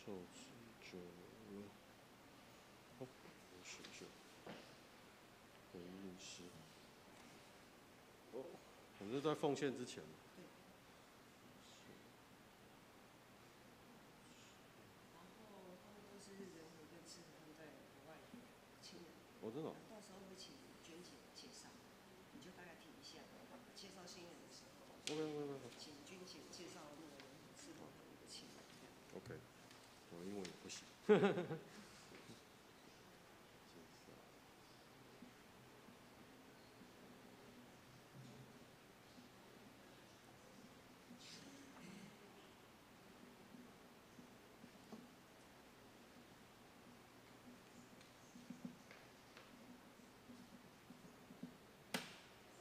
受子就，好，我选一下，回应诗。哦，我是在奉献之前。对。然后他们都是仁和跟志和他们在国外的亲人。哦，真的哦。到时候会请娟姐介绍，你就大概提一下，介绍新人的时候。 OK。请娟姐介绍那个志和他们的亲人。 OK，我英文也不行。介绍。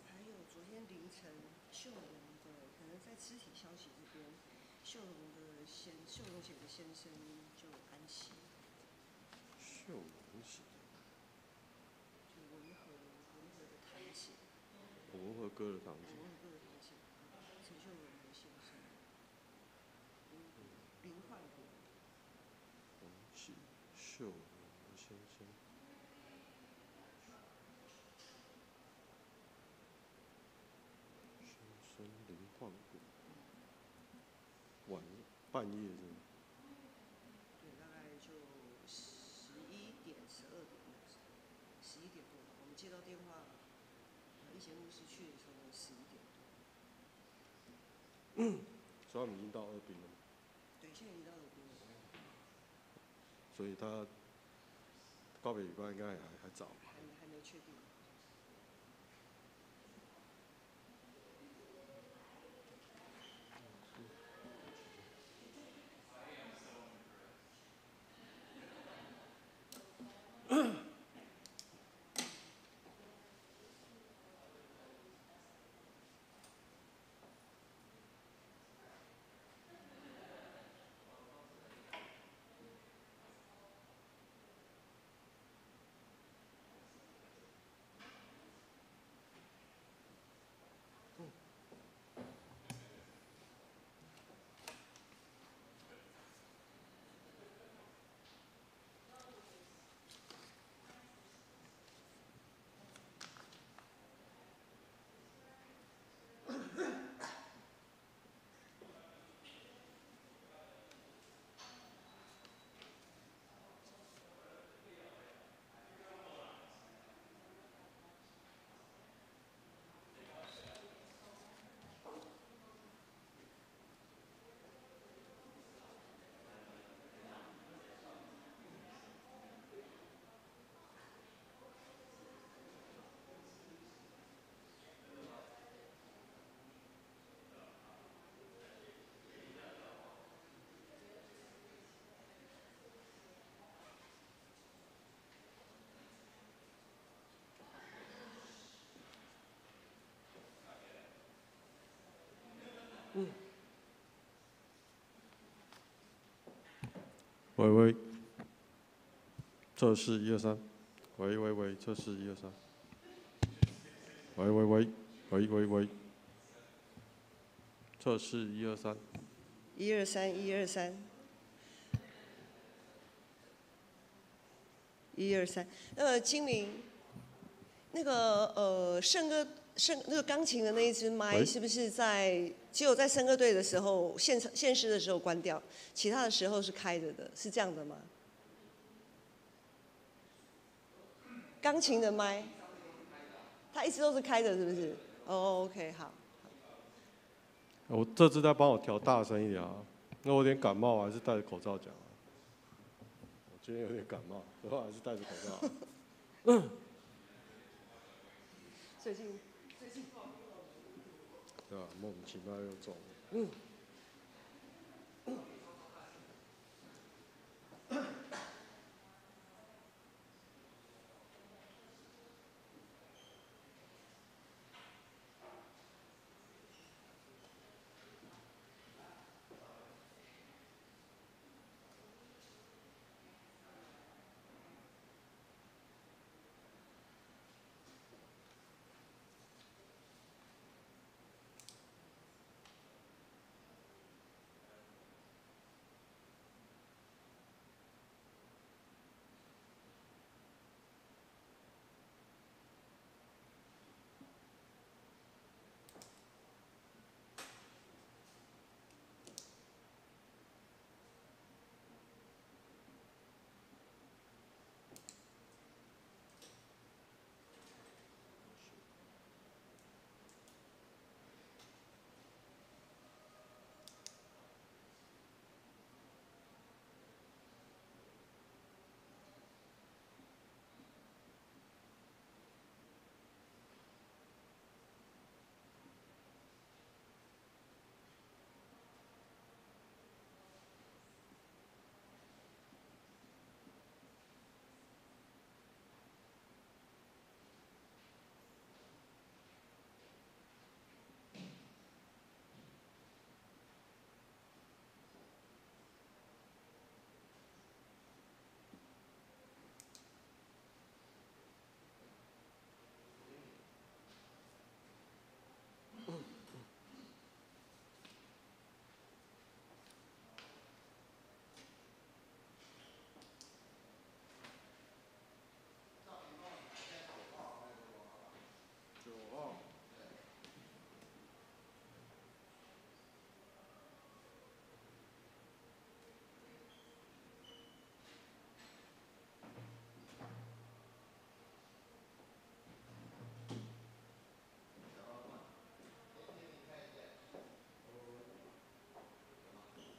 还有昨天凌晨秀荣的，可能在肢体消息这边，秀荣姐的先生就安息。秀荣姐。就文和的堂姐。文和哥的堂姐。文和哥的堂姐，陈秀荣的先生，林焕国。堂姐，秀荣先生。先生林焕国。晚半夜是吗？对，大概就11点、12点那个时候，11点多吧。我们接到电话，一贤牧师去的时候11点多。所以他们已经到二滨了吗？对，现在已经到二滨了。所以他告别礼拜应该还早。还没确定。喂喂，测试一二三，喂喂喂，测试一二三，喂喂喂，喂喂喂，测试一二三，一二三，一二三，一二三。金明，那个圣歌圣那个钢琴的那一支麦是不是在只有在圣歌队的时候现场献诗的时候关掉，其他的时候是开着的，是这样的吗？钢琴的麦，它一直都是开着，是不是？哦，OK，好。我这次再帮我调大声一点啊！那我有点感冒，还是戴着口罩讲啊。我今天有点感冒，所以还是戴着口罩。最近，最近对吧？莫名其妙又中了。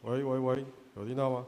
喂喂喂，有聽到嗎？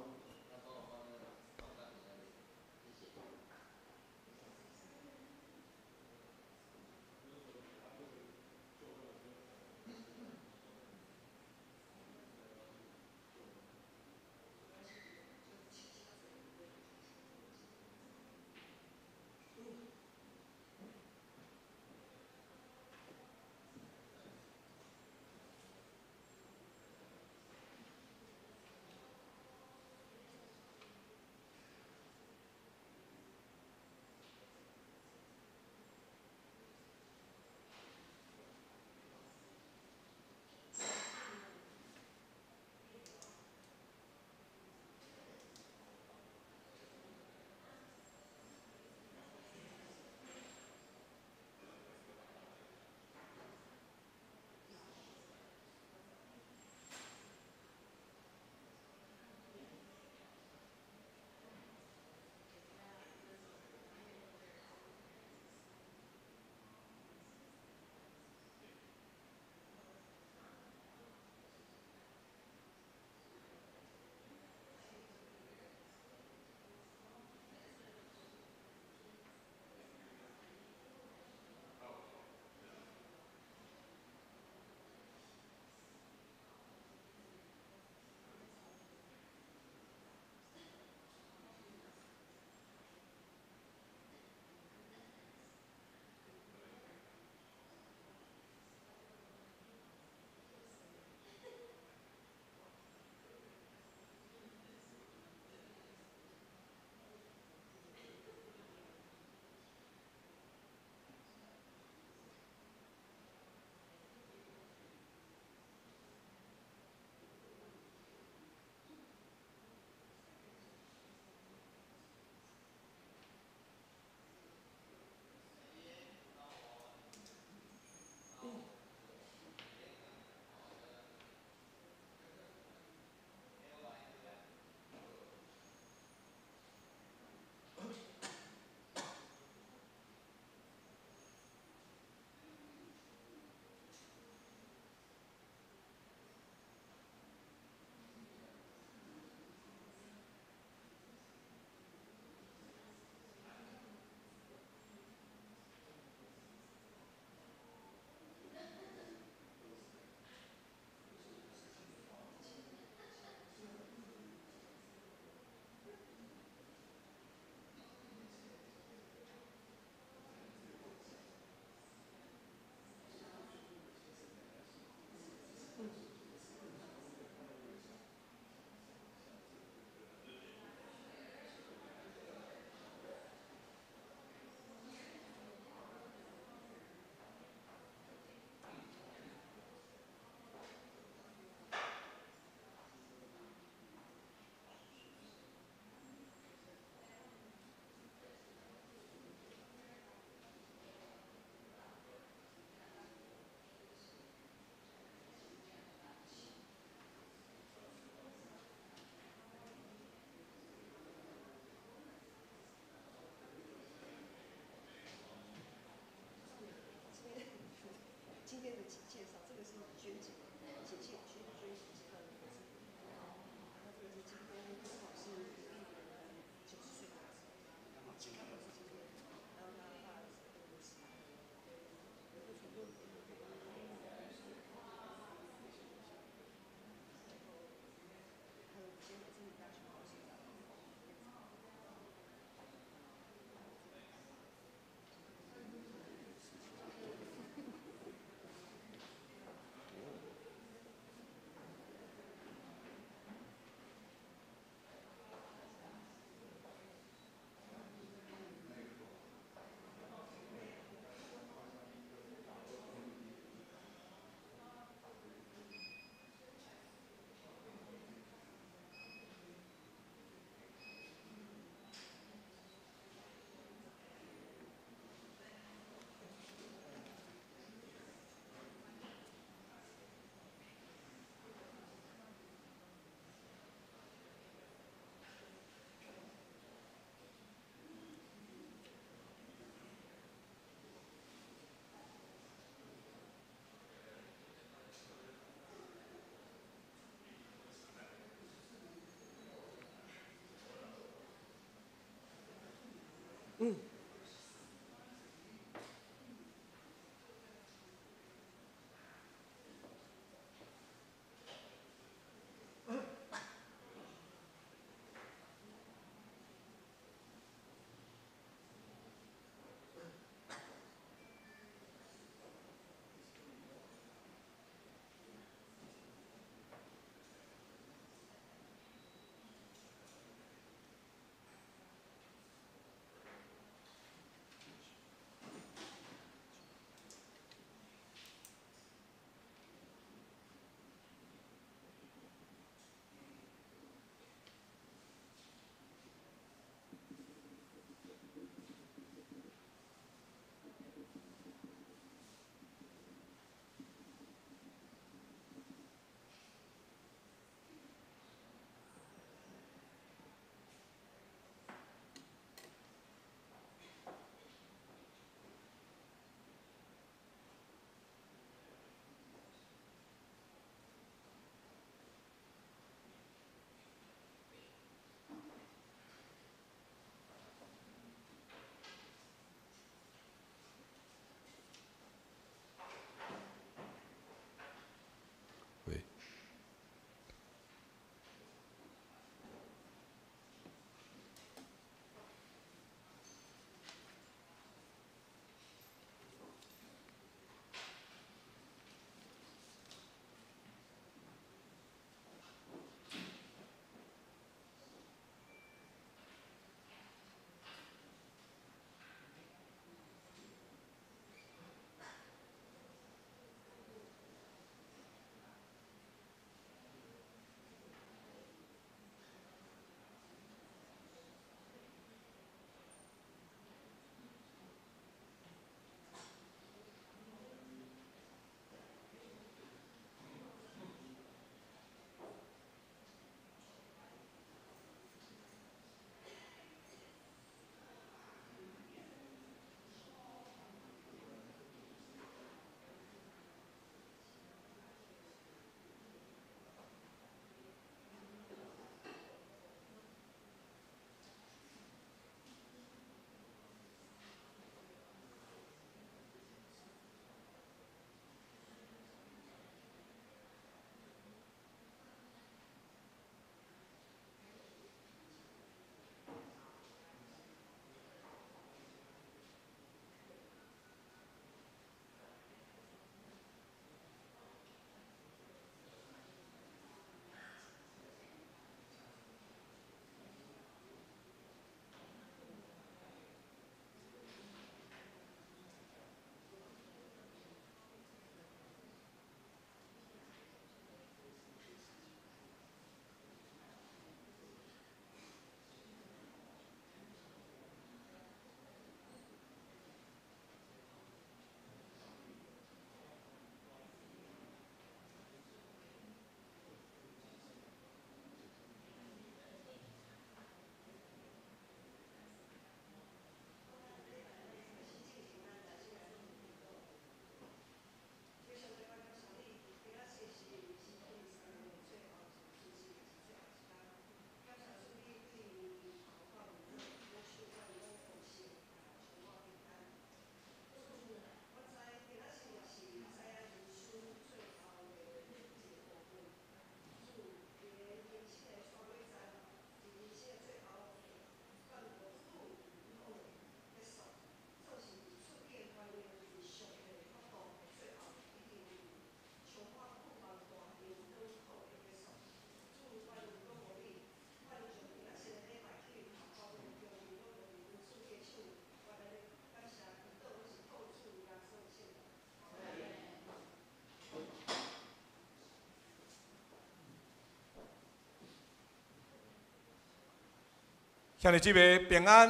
兄弟姊妹平安。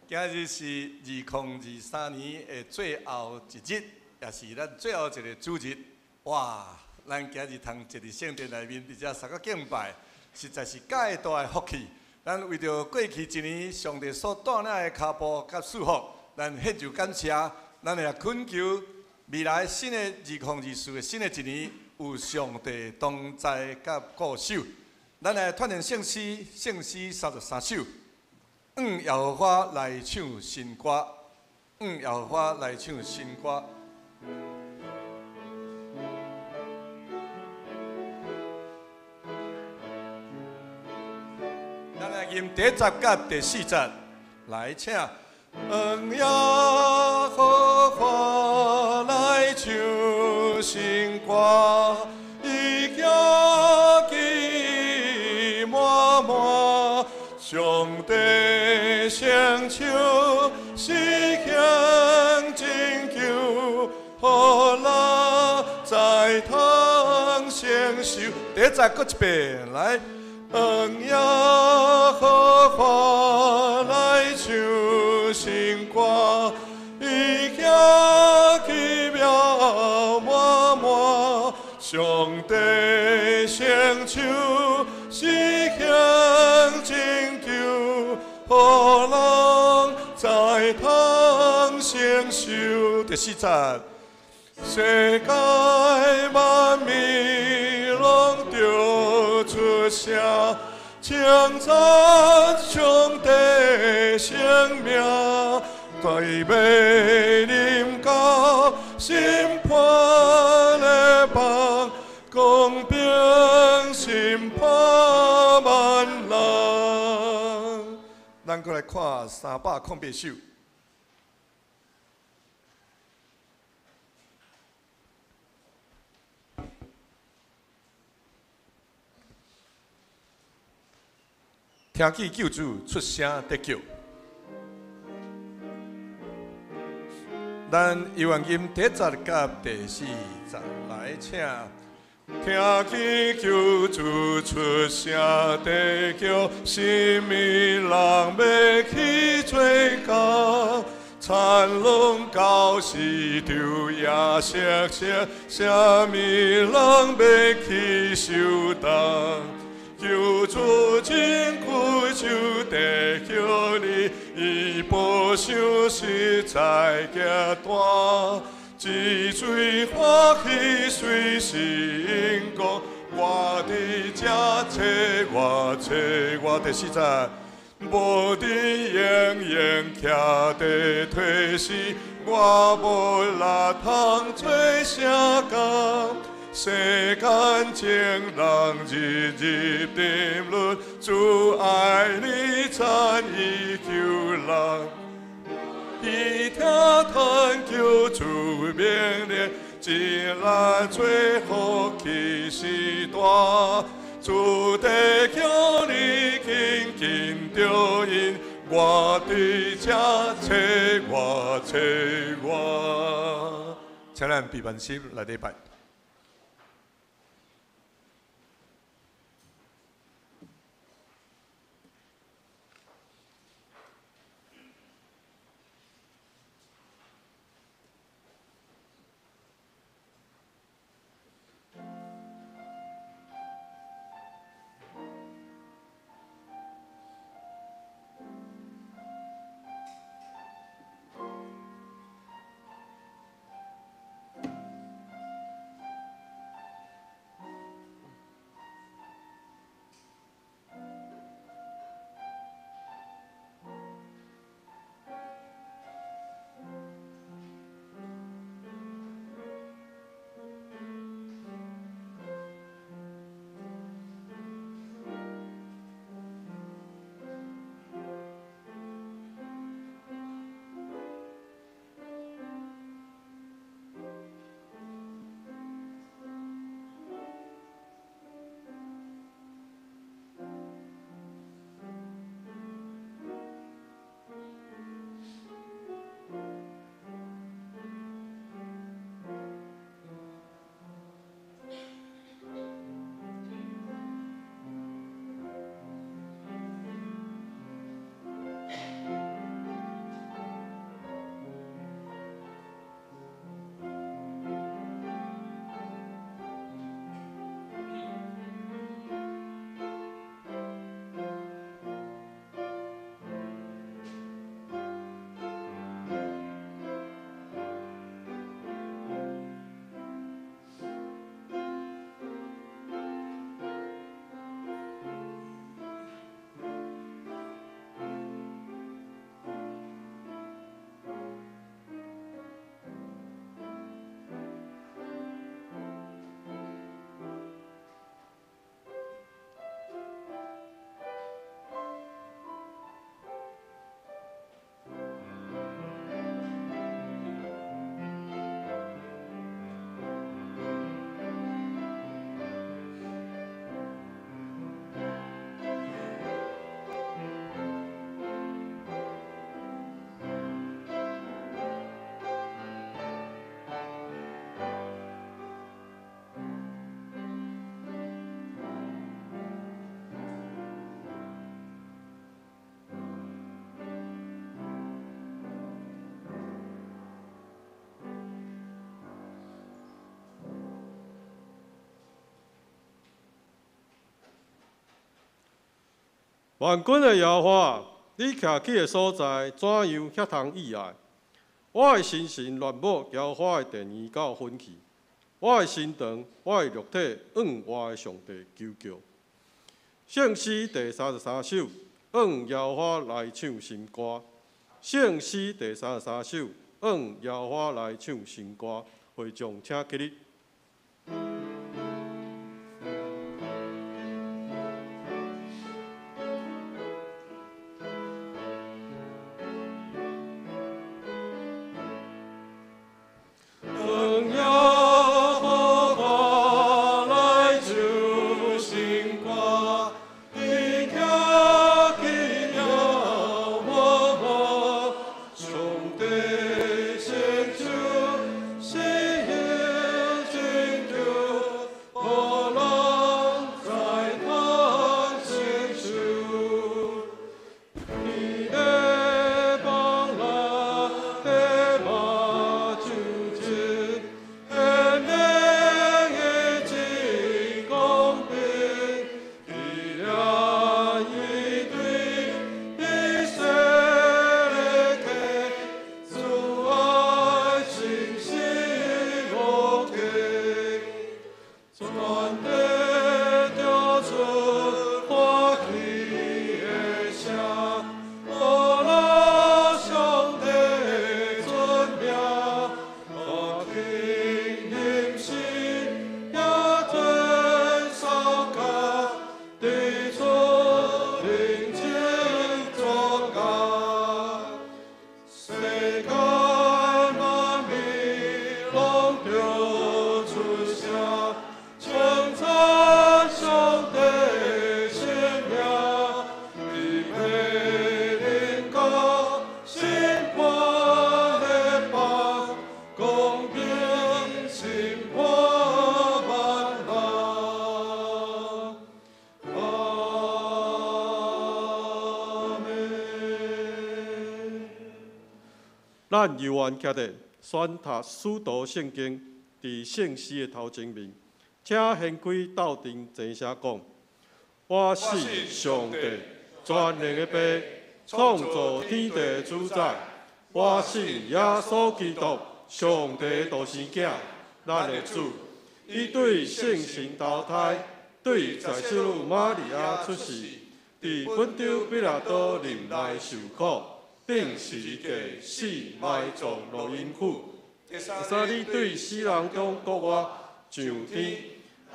今日是2023年的最後一日，也是咱最後一个主日。哇！咱今日通坐佇聖殿內面，佇遮相佮敬拜，實在是蓋大的福氣。咱為著過去一年上帝所帶領的跤步佮祝福，咱獻上感謝。咱也懇求未來新的2024的新的一年，有上帝同在佮顧守。咱來傳承聖詩，聖詩33首，向耶和華來唱新歌，向耶和華來唱新歌。咱來吟第一節佮第四節，來請。向耶和華來唱新歌，伊行奇滿滿，上帝聖手施行拯救，予人在通承受。第一節閣一遍，來。向耶和華來唱新歌，伊行奇妙滿滿，上帝聖手施行拯救，予人在通承受。第四節，世界萬民攏著出聲，稱讚上帝聖名，對欲臨到審判的枋，公平審判萬人。咱閣來看308首。聽見救主出聲得救，咱猶原吟第一節佮第四節來請。聽見救主出聲得救，啥物人欲去做工？田攏到時就也熟悉，啥物人欲去受擔？救主真久就得叫你，伊保守實在極大，一喙歡喜隨時應講，我佇這找我找我。第四節，無佇營營徛佇退時，我無力通做啥工。世間情人日日沉淪，主愛你讚伊救人。伊聽嘆求主命令，這咱做福氣是大。主得叫你緊緊著因，我佇這找我找我。請咱閉萬心來禮拜。萬軍的耶和華，你徛起的所在，怎樣遐通意愛？我的心神戀慕耶和華的殿宇到昏去，我的身長，我的肉體，向我的上帝求叫。聖詩第33首，向耶和華來唱新歌。聖詩第33首，向耶和華來唱新歌。會眾請起立。咱猶原徛佇宣讀使徒聖經，佇聖詩的頭前面，請掀開鬥陣齊聲講：我信上帝，全能的父，創造天地的主宰。我信耶穌基督，上帝的獨生囝，咱的主。伊對聖神投胎，對在聖女瑪利亞出世，佇本丟彼拉多任內受苦。釘十字架，死埋葬落陰府。第三日對死人中復活，上天，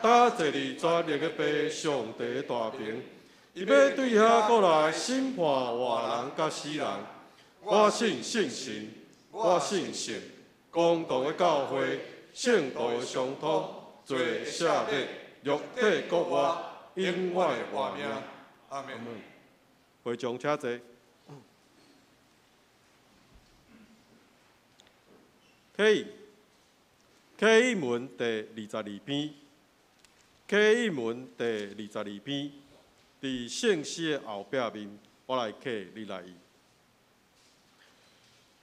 搭坐佇全能的父上帝大爿。伊欲對遐閣來審判活人佮死人。我信聖神，我信聖公同的教會，聖徒的相通，罪赦免，肉體復活，永遠的活命。阿門。會眾請坐。啟啟文第22篇，啟文第22篇，佇聖詩的後壁面，我來啟你來伊。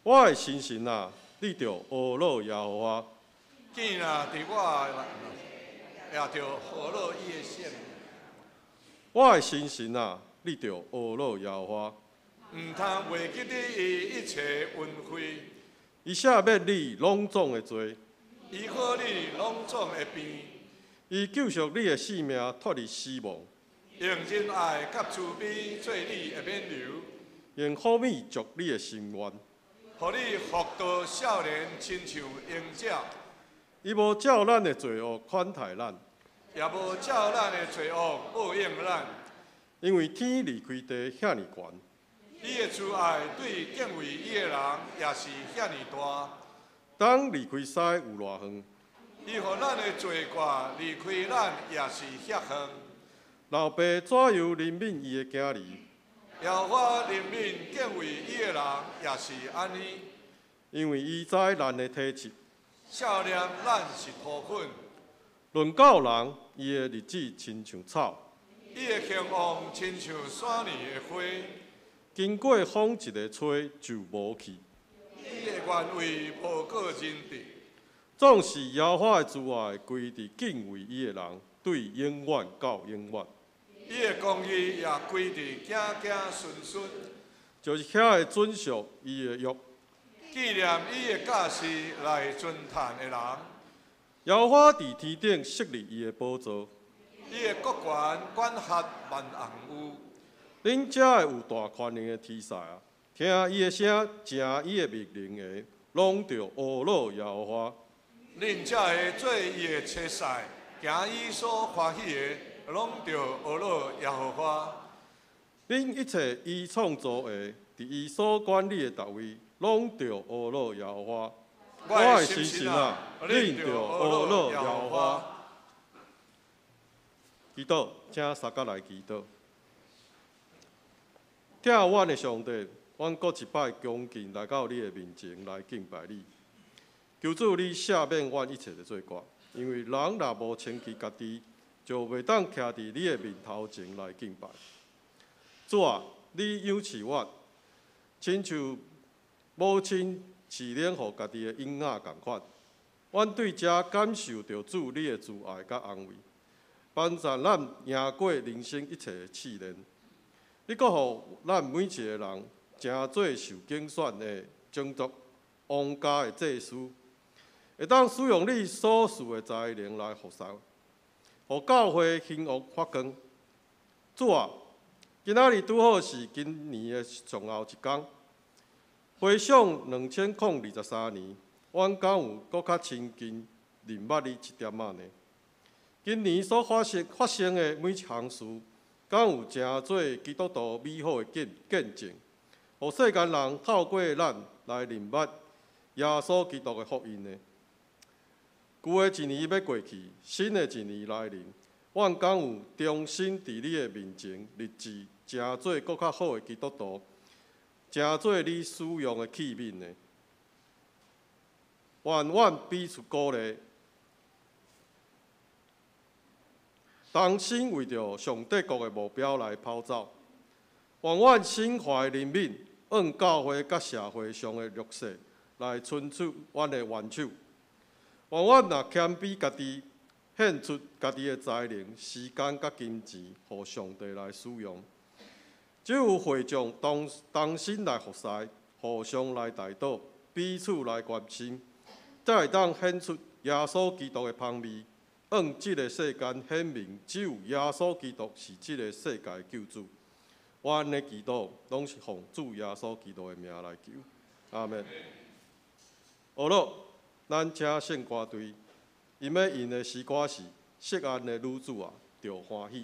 我的心神啊，你著呵咾耶和華。見啊，佇我也著呵咾伊的聖。我的心神啊，你著呵咾耶和華。毋通袂記得伊一切恩惠。伊赦免你攏總的罪，醫好你攏總的病，伊救贖你的性命脫離死亡，用仁愛佮慈悲做你的勉勵，用好物祝你的心願，予你復到少年，親像鷹鳥。伊無照咱的罪惡款待咱，也無照咱的罪惡報應咱，因為天離開地遐爾懸。伊的慈愛對敬畏伊的人也是遐爾大。東離開西有偌遠？伊予咱的罪過離開咱也是遐遠。老爸怎樣憐憫伊的囝兒？耶和華憐憫敬畏伊的人也是按呢。因為伊知咱的體質。少年咱是土粉。論到人，伊的日子親像草。伊的興旺親像山裡的花。經過風一个吹就無去。伊的原位無過認得。總是耶和華的慈愛歸佇敬畏伊的人，對永遠到永遠。伊的公義也歸佇子子孫孫。就是遐會遵守伊的約，紀念伊的教示來尊嘆的人。耶和華佇天頂設立伊的寶座，伊的國權管轄萬有。恁遮的有大權能的天使啊，聽伊的聲，成伊的命令的，攏著阿樂耶和華。恁遮的做伊的差使，行伊所歡喜的，攏著阿樂耶和華。恁一切伊創造的，佇伊所管理的逐位，攏著阿樂耶和華。我的心神啊，恁著阿樂耶和華。祈禱，請三甲來祈禱。疼阮的上帝，阮閣一擺恭敬來到你的面前來敬拜你。求主你赦免阮一切的罪過，因為人若無清氣家己，就袂當徛佇你的面頭前來敬拜。主啊，你養飼阮，親像母親飼奶予家己的嬰仔仝款。阮對遮感受著主你的慈愛佮安慰，幫助咱贏過人生一切的試煉。你閣予咱每一個人成做受揀選的種族、王家的祭司，會當使用你所賜的才能來服侍，予教會興旺發光。主啊，今仔日拄好是今年的上後一工，回想2023年，阮敢有閣較親近認捌你一點仔呢？今年所發生的每一項事，敢有成做基督徒美好的見證，予世間人透過咱來認捌耶穌基督的福音呢？舊的一年欲過去，新的一年來臨，阮敢有重新佇你的面前立志，成做閣較好的基督徒，成做你使用的器皿呢？願阮彼此鼓勵，同心為著上帝國的目標來跑走。願阮心懷憐憫，按教會佮社會上的弱勢來伸出阮的援手。願阮若謙卑家己，獻出家己的才能、時間佮金錢，予上帝來使用。只有會眾同心來服侍，互相來代禱，彼此來關心，才會當顯出耶穌基督的芳味，向這个世間顯明，只有耶穌基督是這个世界的救主。阮的祈禱攏是奉主耶穌基督的名來求，阿們。好了，咱請聖歌隊，𪜶欲用的詩歌是《錫安的女子啊，著歡喜》。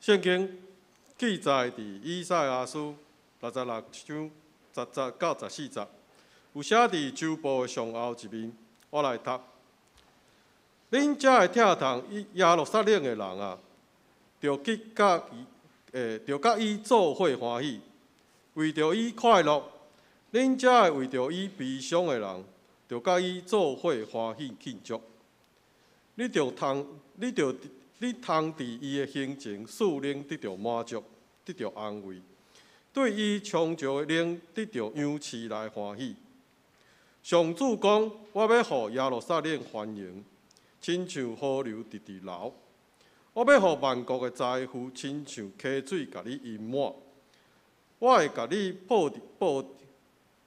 圣经记载伫以赛亚书66章10节到14节，有写伫周布的上后一面，我来读。恁遮的疼痛耶路撒冷的人啊，著去佮伊，著佮伊做伙欢喜，为著伊快乐。恁遮的为著伊悲伤的人，著佮伊做伙欢喜庆祝。你著通，你著，你通伫伊的胸前属灵得著满足，得著安慰；对伊充足的灵得著养饲来欢喜。上主讲：我欲予耶路撒冷繁荣，亲像河流直直流；我欲予万国的财富亲像溪水，共你淹满。我会共你抱伫抱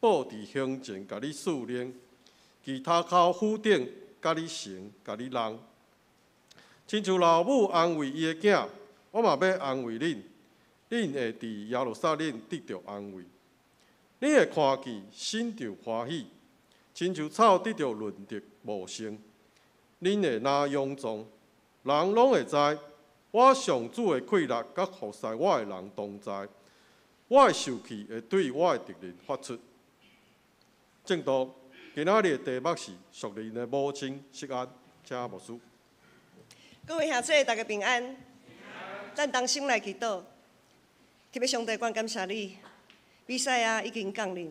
抱伫胸前，共你赐灵，其头壳斧顶，共你成，共你弄。亲像老母安慰伊的囝，我嘛欲安慰恁，恁会伫耶路撒冷得著安慰。恁会看见心著欢喜，亲像草得著润泽茂盛。恁会若勇壮，人拢会知我上主的气力佮服侍我的人同在。我的受气会对我的敌人发出。正道，今仔日的题目是属灵的母亲锡安，请牧师。各位兄弟，大家平安。咱同心来祈祷。特别上帝，阮感谢你，弥赛亚已经降临，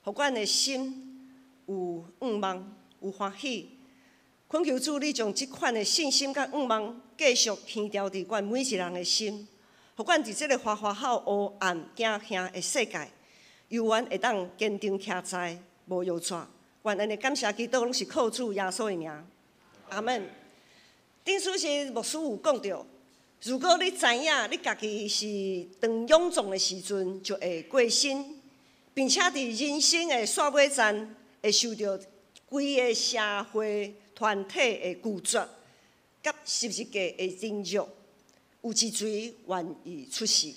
予阮的心有向望，有欢喜。恳求主，你将这款的信心佮向望继续牵牢伫阮每一人的心，予阮伫这个花花好黑暗惊吓的世界，犹原会当坚定徛在，无摇掣。愿按呢感谢基督，拢是靠主耶稣的名。阿们。顶次时牧师有讲著，如果你知影你家己是当勇壮的时阵，就会过身，并且伫人生的煞尾站会受著规个社会团体的拒绝，佮十字架的凌辱，有一锤愿意出世，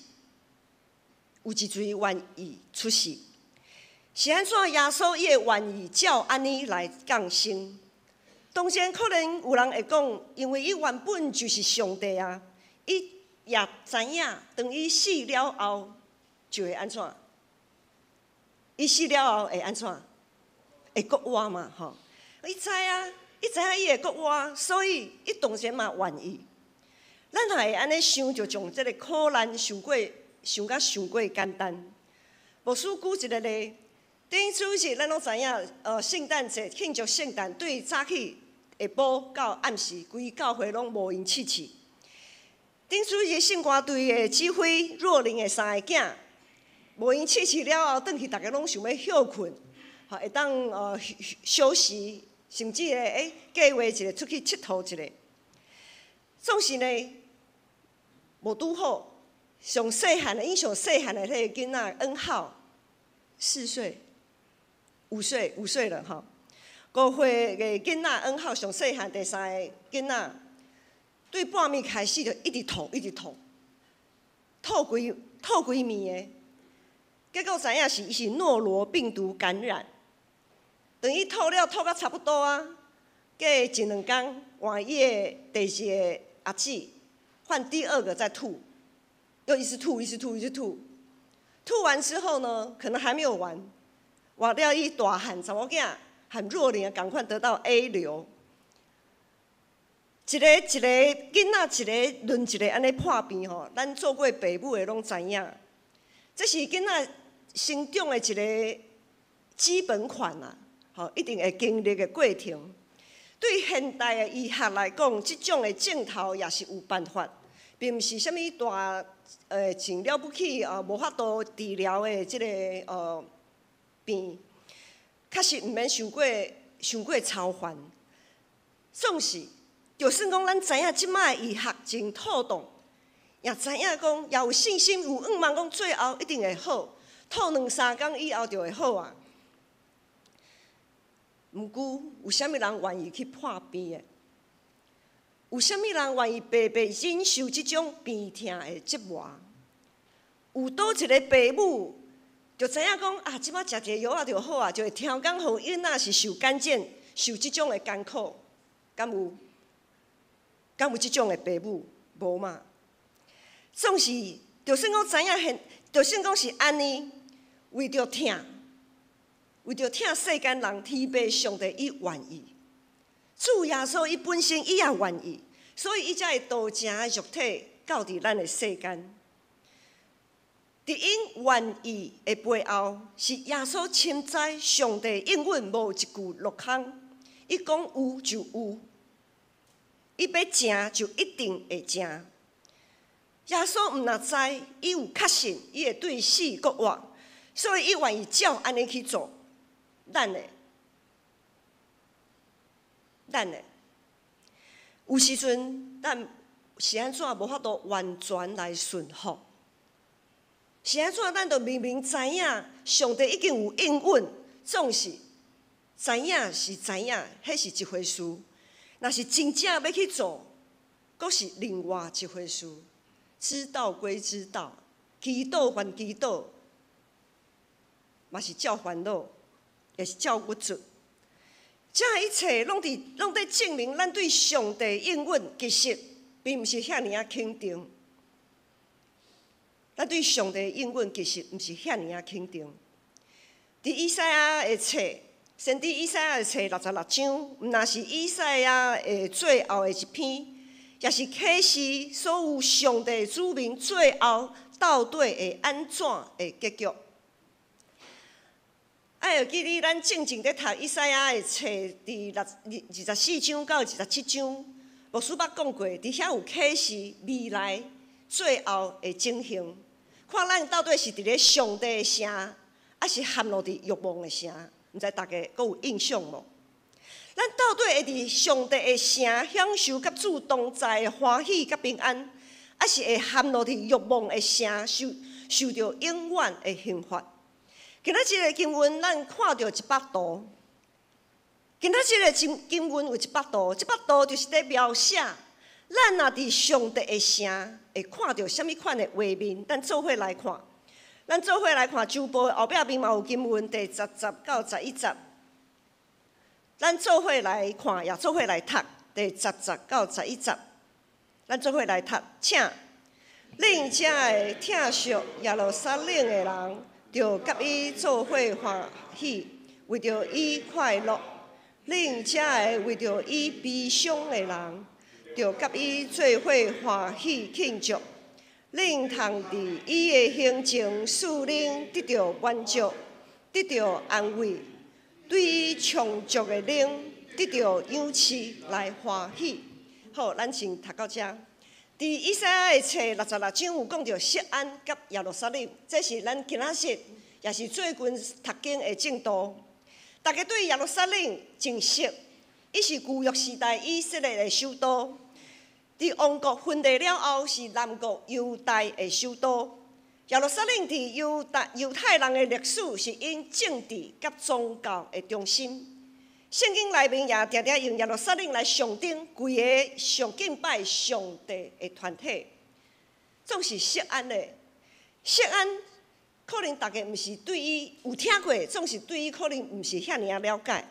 有一锤愿意出世。是按怎耶稣伊会愿意照按呢来降生？當然可能有人會講，因為伊原本就是上帝啊，伊也知影，當伊死了後就會按怎？伊死了後會按怎？會復活嘛？吼！伊知啊，伊知影伊會復活，所以伊當然嘛願意。咱若會按呢想，就將這个苦難想過，想甲傷過簡單。牧師舉一个例，頂主日咱攏知影，聖誕節慶祝聖誕，對早起下晡到暗時，規教會攏無閒試試。頂主日聖歌隊的指揮若琳的三个囝，無閒試試了後，轉去逐家攏想欲歇睏，吼會當休息，甚至會計劃一下出去𨑨迌一下。總是呢，無拄好，上細漢的，𪜶上細漢的彼个囡仔恩浩，4歲、5歲，5歲了吼。5歲的囡仔恩浩上細漢，第三个囡仔，對半暝開始就一直吐，一直吐，吐規吐規暝的，結果知影是伊是諾羅病毒感染。當伊吐了吐甲差不多啊，過一兩工換伊的第二个阿姊，換第二個再吐，又一直吐，一直吐，一直吐。吐完之後呢，可能還沒有完，換了伊大漢查某囝和若琳仝款得到 A 流，一個一個囡仔一個輪一個按呢破病吼，咱做過爸母的攏知影，這是囡仔成長的一個基本款啊，吼，一定會經歷的過程。對現代的醫學來講，這種的症頭也是有辦法，並毋是啥物大真了不起啊，無法度治療的這个病，確實毋免傷過傷過操煩。總是，就算講咱知影這擺醫學真妥當，也知影講也有信心有向望講最後一定會好，吐兩三工以後就會好啊。毋過有啥物人願意去破病的？有啥物人願意白白忍受這種病痛的折磨？有佗一个爸母就知影講啊，這擺食一个藥仔就好啊，就會刁工予囡仔是受感染、受這種的艱苦，敢有？敢有這種的爸母？無嘛？總是，就算講知影現，就算講是按呢，為著疼，為著疼世間人，天父上帝伊願意。主耶穌伊本身伊也願意，所以伊才會道成肉體到佇咱的世間。佇𪜶願意的背後，是耶穌深知上帝應允無一句落空，伊講有就有，伊欲成就一定會成。耶穌毋若知，伊有確信，伊會對死復活，所以伊願意照按呢去做。咱呢？咱呢？有時陣，咱是按怎無法度完全來順服？是按怎？咱都明明知影，上帝已經有應允，總是知影是知影，彼是一回事；若是真正欲去做，閣是另外一回事。知道歸知道，祈禱還祈禱，嘛是照煩惱，也是照鬱卒。這一切攏佇攏佇證明，咱對上帝應允其實並毋是遐爾仔肯定。咱對上帝應允其實毋是遐爾仔肯定。佇以賽亞的冊，先知以賽亞的冊66章，毋若是以賽亞的最後的一篇，也是啟示所有上帝子民最後到底會按怎的結局。愛會記得咱正前佇讀以賽亞的冊，佇六24章到27章，牧師捌講過，佇遐有啟示未來最後的情形。看咱到底是佇咧上帝的城，抑是陷落佇欲望的城？毋知大家閣有印象無？咱到底會佇上帝的城享受佮主同在的歡喜佮平安，抑是會陷落佇欲望的城受受著永遠的刑罰？今仔這个經文，咱看著一幅圖。今仔這个經經文有一幅圖，這幅圖就是佇描寫咱若佇上帝的城，會看著啥物款的畫面。咱做伙來看，咱做伙來看，周報後壁面嘛有經文，第10節到11節。咱做伙來看，也做伙來讀第十節到十一節。咱做伙來讀，請恁遮的疼惜耶路撒冷的人，著佮伊做伙歡喜，為著伊快樂；恁遮的為著伊悲傷的人，著佮伊做伙歡喜慶祝。恁通佇伊的胸前使恁得著滿足，得著安慰，對伊充足的靈得著養飼來歡喜。好，咱先讀到遮。佇以賽亞的冊六十六章有講著錫安佮耶路撒冷，這是咱今仔日也是最近讀經的進度。大家對耶路撒冷真熟，伊是舊約時代以色列的首都。佇王國分裂了後，是南國猶大的首都。耶路撒冷佇猶大猶太人的歷史是𪜶政治佮宗教的中心。聖經內面也定定用耶路撒冷來象徵規个上敬拜上帝的團體。總是錫安的，錫安可能大家毋是對伊有聽過，總是對伊可能毋是遐爾仔了解。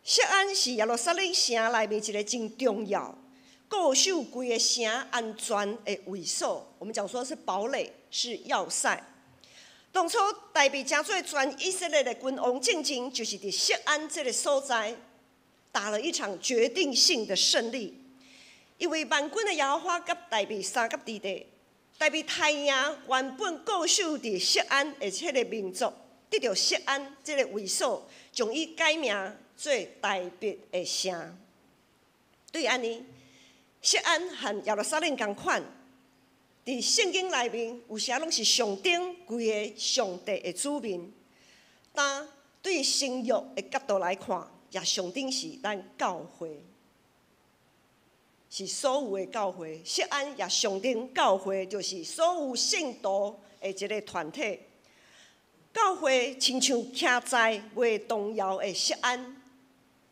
錫安是耶路撒冷城內面一个真重要、固守規个城安全的衛所。我們講說是堡壘，是要塞。當初大衛成做全以色列的君王戰爭，就是佇錫安這个所在打了一場決定性的勝利。因為萬軍的耶和華佮大衛相佮佇咧，大衛刣贏原本固守佇錫安的這个民族，得著錫安這个衛所，將伊改名做大衛的城。對按呢，錫安和耶路撒冷仝款。佇聖經內面，有時攏是象徵規个上帝的子民。但對新約的角度來看，也象徵是咱教會，是所有的教會。錫安也象徵教會，就是所有信徒的一个團體。教會親像徛在袂動搖的錫安，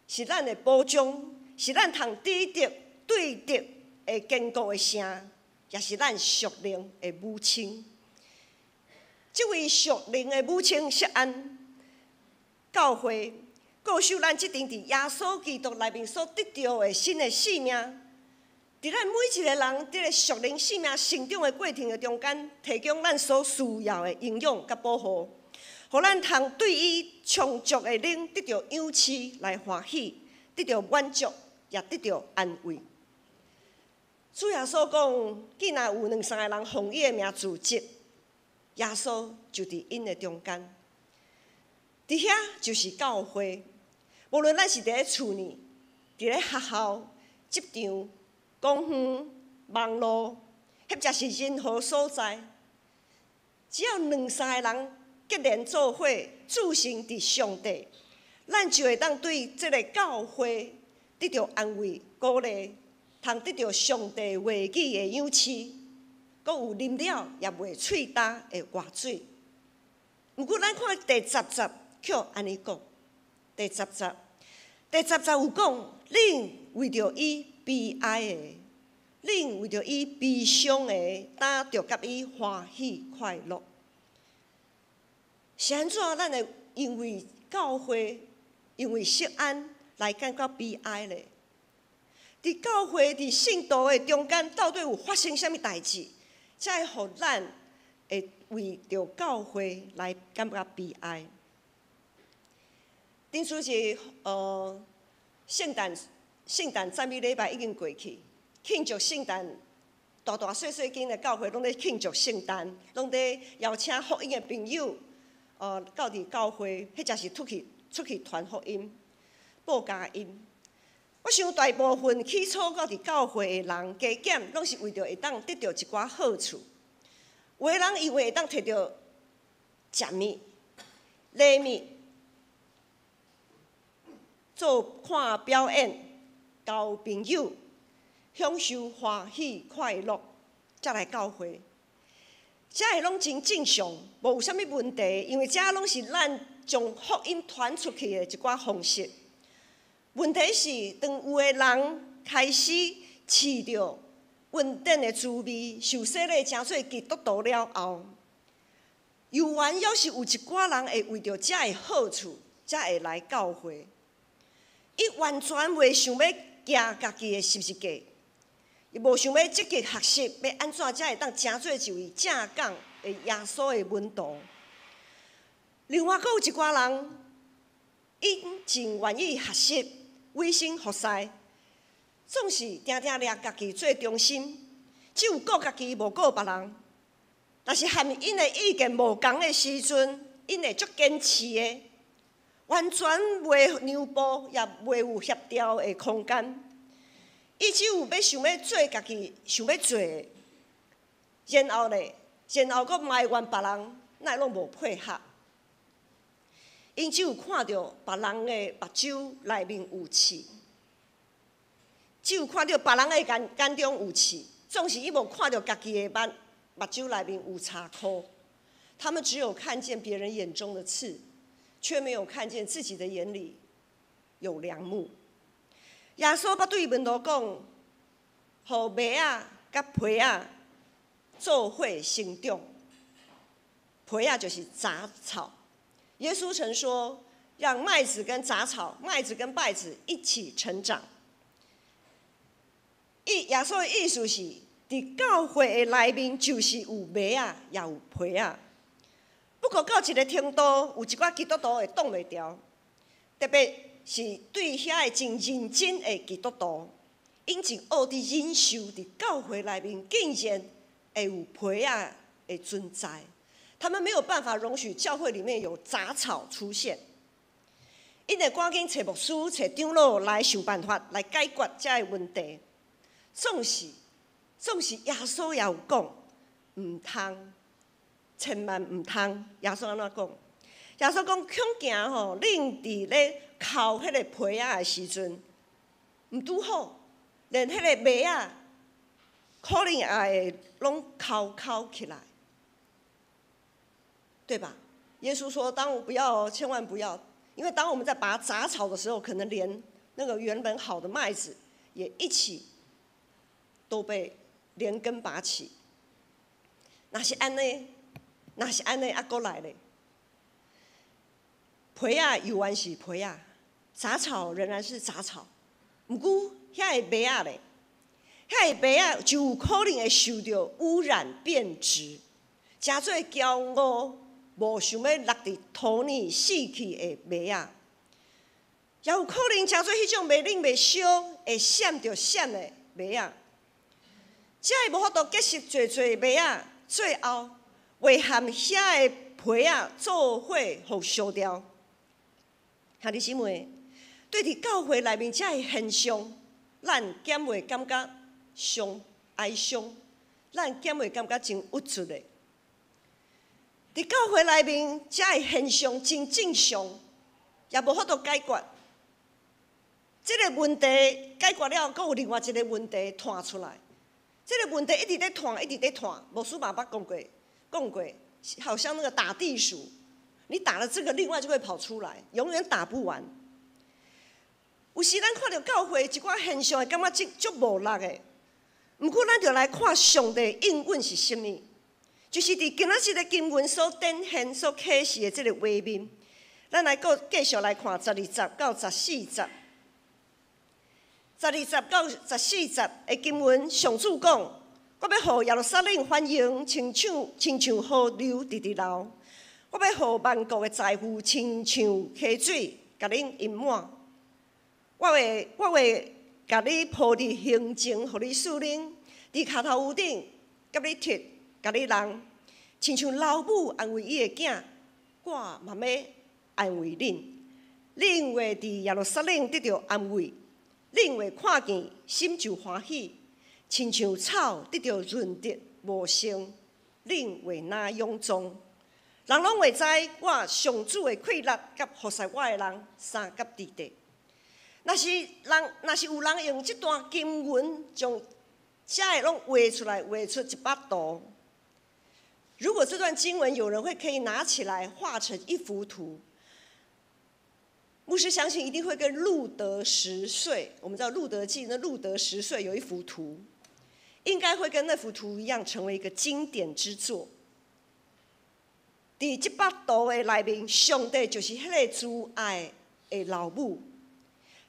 是咱的保障，是咱通抵擋對敵的堅固的城。也是咱屬靈的母親。這位屬靈的母親錫安教會，固守咱這陣佇耶穌基督內面所得著的新的生命，佇咱每一个人佇个屬靈生命成長的過程的中間，提供咱所需要的營養佮保護，予咱通對伊充足的靈得著養飼來歡喜，得著滿足，也得著安慰。主耶穌講，既若有兩三个人奉伊的名聚集，耶穌就佇𪜶的中間。佇遐就是教會，無論咱是佇咧厝內、佇咧學校、職場、公園、網路，或者是任何所在，只要兩三个人結連做伙，注視佇上帝，咱就會當對這个教會得著安慰、鼓勵。通得著上帝話語的養飼，閣有啉了也袂喙焦的活水。毋過，咱看第十節，卻按呢講。第十節，第十節有講，恁為著伊悲哀的，恁為著伊悲傷的，當著佮伊歡喜快樂。是按怎？咱會因為教會，因為錫安來感覺悲哀咧？佇教會、佇信徒的中間，到底有發生啥物代誌，才會予咱會為著教會來感覺悲哀？頂次是聖誕聖誕讚美禮拜已經過去，慶祝聖誕，大大細細間的教會攏咧慶祝聖誕，攏咧邀請福音的朋友，到佇教會，或者是出去出去傳福音、報佳音。我想大部分起初到佇教會的人，加減攏是為著會當得著一寡好處。有的人以為會當摕著食物、禮物、做看表演、交朋友、享受歡喜快樂，才來教會。這个攏真正常，無有啥物問題，因為這攏是咱將福音傳出去的一寡方式。問題是，當有的人開始試著恩典的滋味，受洗禮成做基督徒了後，猶原猶是有一寡人會為著這个好處，才會來教會。伊完全袂想欲行家己的十字架，伊無想欲積極學習，欲按怎才會當成做一位正港的耶穌的門徒。另外，閣有一寡人，𪜶真願意學習，委身服侍，總是定定掠家己做中心，只有顧家己，無顧別人。若是和𪜶的意見無仝的時陣，𪜶會足堅持的，完全袂讓步，也袂有協調的空間。伊只有欲想欲做家己想欲做的，然後咧，然後閣埋怨別人，哪會攏無配合。𪜶只有看著別人的目睭內面有刺，只有看著別人的眼中有刺，總是伊無看著家己的目睭內面有柴箍。他們只有看見別人眼中的刺，卻沒有看見自己的眼裡有梁木。耶穌捌對門徒講：予麥仔佮皮仔做伙生長，皮仔就是雜草。耶穌曾說：讓麥子跟雜草、麥子跟稗子一起成長。耶穌的意思是，佇教會的內面就是有麥仔，也有皮仔。不過到一个程度，有一寡基督徒會擋袂牢，特別是對遐个真認真的基督徒，𪜶真學佇忍受佇教會內面竟然會有皮仔的存在，他們沒有辦法容許教會裡面有雜草出現，𪜶會趕緊揣牧師、揣長老來想辦法來解決這个問題。總是耶穌也有講，毋通，千萬毋通。耶穌按怎講？耶穌講恐驚吼，恁佇咧摳彼个皮仔的時陣，毋拄好，連彼個麥仔可能也會攏摳摳起來，對吧？耶穌說：當我不要，千萬不要，因為當我們在拔雜草的時候，可能連那個原本好的麥子也一起都被連根拔起。若是按呢，若是按呢，啊，閣來咧。皮仔猶原是皮仔，雜草仍然是雜草。毋過遐个麥仔咧，遐个麥仔就有可能會受著污染變質，成做驕傲、無想欲落佇土裡死去的麥仔，也有可能成做彼種袂冷袂燒、會閃著閃的麥仔。這个無法度結實濟濟麥仔，最後會和遐个皮仔做伙予燒掉。兄弟姊妹，對佇教會內面這个現象，咱敢會感覺傷哀傷？咱敢會感覺真鬱卒的？佇教會內面這个現象真正常，也無法度解決。這个問題解決了，閣有另外一個問題彈出來。這个問題一直咧彈，一直咧彈。牧師嘛捌講過，講過，好像那個打地鼠，你打了這個，另外就會跑出來，永遠打不完。有時咱看著教會一寡現象，會感覺足足無力的。毋過咱著來看上帝應允是啥物，就是佇今仔日的經文所展現、所啟示的這個畫面。咱來閣繼續來看12節到14節。12節到14節的經文，上主講：我欲予耶路撒冷繁榮，親像河流直直流；我欲予萬國的財富親像溪水，共恁淹滿。我會共你鋪佇胸前，予你賜啉；佇跤頭趺頂，共你提，共你弄，親像老母安慰伊的囝，我嘛欲安慰恁。恁會佇耶路撒冷得著安慰，恁會看見心就歡喜，親像草得著潤澤茂盛，恁會若勇壯。人攏會知我上主的氣力，佮服侍我的人相佮佇地。若是有人用這段經文將這个攏畫出來，畫出一幅圖。如果這段經文有人會可以拿起來畫成一幅圖，牧師相信一定會跟路得拾穗，我們知道路得記，那路得拾穗有一幅圖，應該會跟那幅圖一樣，成為一個經典之作。佇這幅圖的內面，上帝就是彼個慈愛的老母。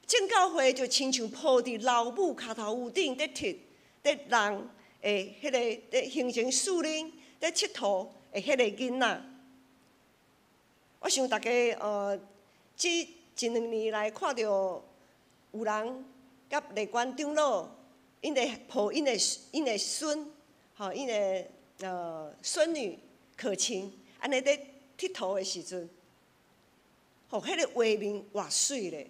正教會就親像鋪佇老母跤頭趺頂咧佚咧人的彼个咧形成樹林咧𨑨迌的彼個囡仔。我想大家這一兩年來看著有人佮麗關長老，𪜶咧抱𪜶的孫，吼𪜶的孫女可晴，按呢咧𨑨迌的時陣，吼，彼個畫面偌媠咧，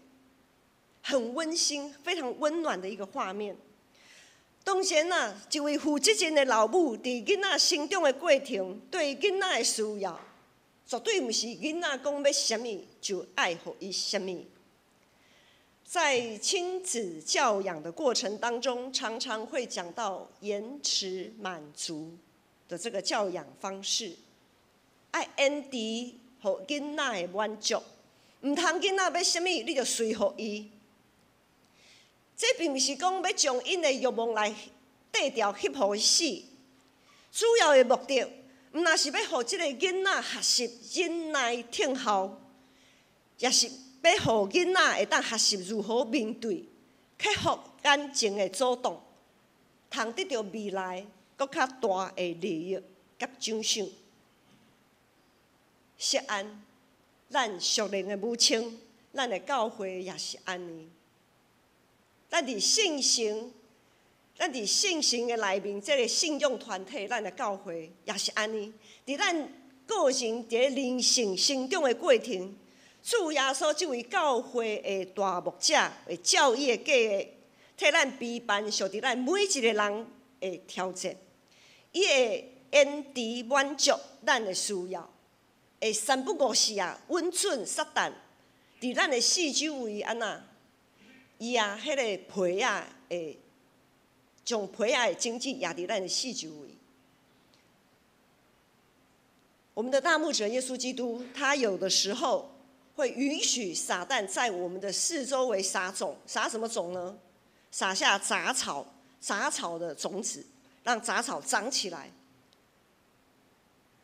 很溫馨、非常溫暖的一個畫面。當然啊，一位負責任的老母，佇囡仔成長的過程，對囡仔的需要，絕對毋是囡仔講欲啥物就愛予伊啥物。在親子教養的過程當中，常常會講到延遲滿足的這個教養方式，愛延遲予囡仔的滿足，毋通囡仔欲啥物，你就隨予伊。這並毋是講欲將𪜶的欲望來綴掉、翕予伊死，主要的目的，毋但是欲予這個囡仔學習忍耐等候，也是欲予囡仔會當學習如何面對、克服感情的阻擋，通得著未來閣較大的利益佮獎賞。錫安，咱屬靈的母親，咱的教會也是按呢。咱佇聖城，咱佇聖城的內面，這个信仰團體，咱的教會也是按呢。佇咱個人佇咧靈性成長的過程，主耶穌這位教會的大牧者的教義的計劃，替咱陪伴，受佇咱每一個人的挑戰，伊會延遲滿足咱的需要，會三不五時啊，允准撒旦佇咱的四周圍按怎壓彼个皮仔的，將皮仔的種子壓佇咱的四周圍。我們的大牧者耶穌基督，他有的時候會允許撒旦在我們的四周圍撒種，撒什麼種呢？撒下雜草，雜草的種子，讓雜草長起來。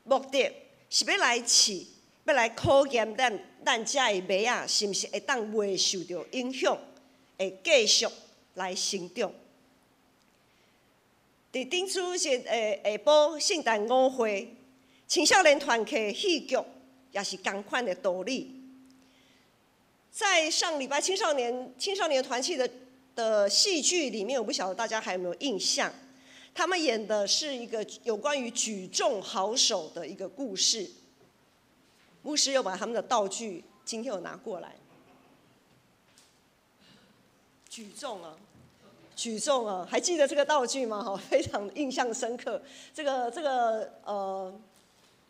目的是欲來試，欲來考驗咱遮的麥仔，是毋是會當袂受著影響，會繼續來成長。佇頂主日的下晡聖誕舞會，青少年團契戲劇也是仝款的道理。在上禮拜青少年團契的戲劇裡面，我不曉得大家還有沒有印象？他們演的是一個有關於舉重好手的一個故事。牧師又把他們的道具今天有拿過來。舉重啊，舉重啊，還記得這個道具嗎？哈，非常印象深刻。這個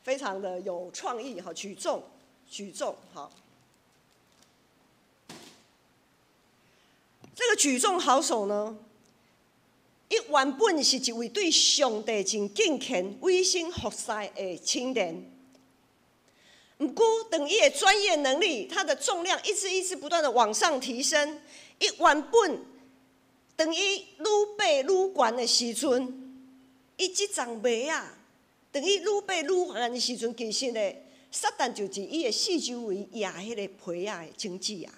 非常的有創意哈，舉重，舉重，好。這個舉重好手呢，伊原本是一位對上帝真敬虔、委身服侍的青年。毋過，當伊的專業能力，他的重量一直一直不斷的往上提升。伊原本當伊愈爬愈懸的時陣，伊這叢麥仔，當伊愈爬愈懸的時陣，其實呢，撒旦就佇伊的四周圍壓彼個皮仔的種子啊。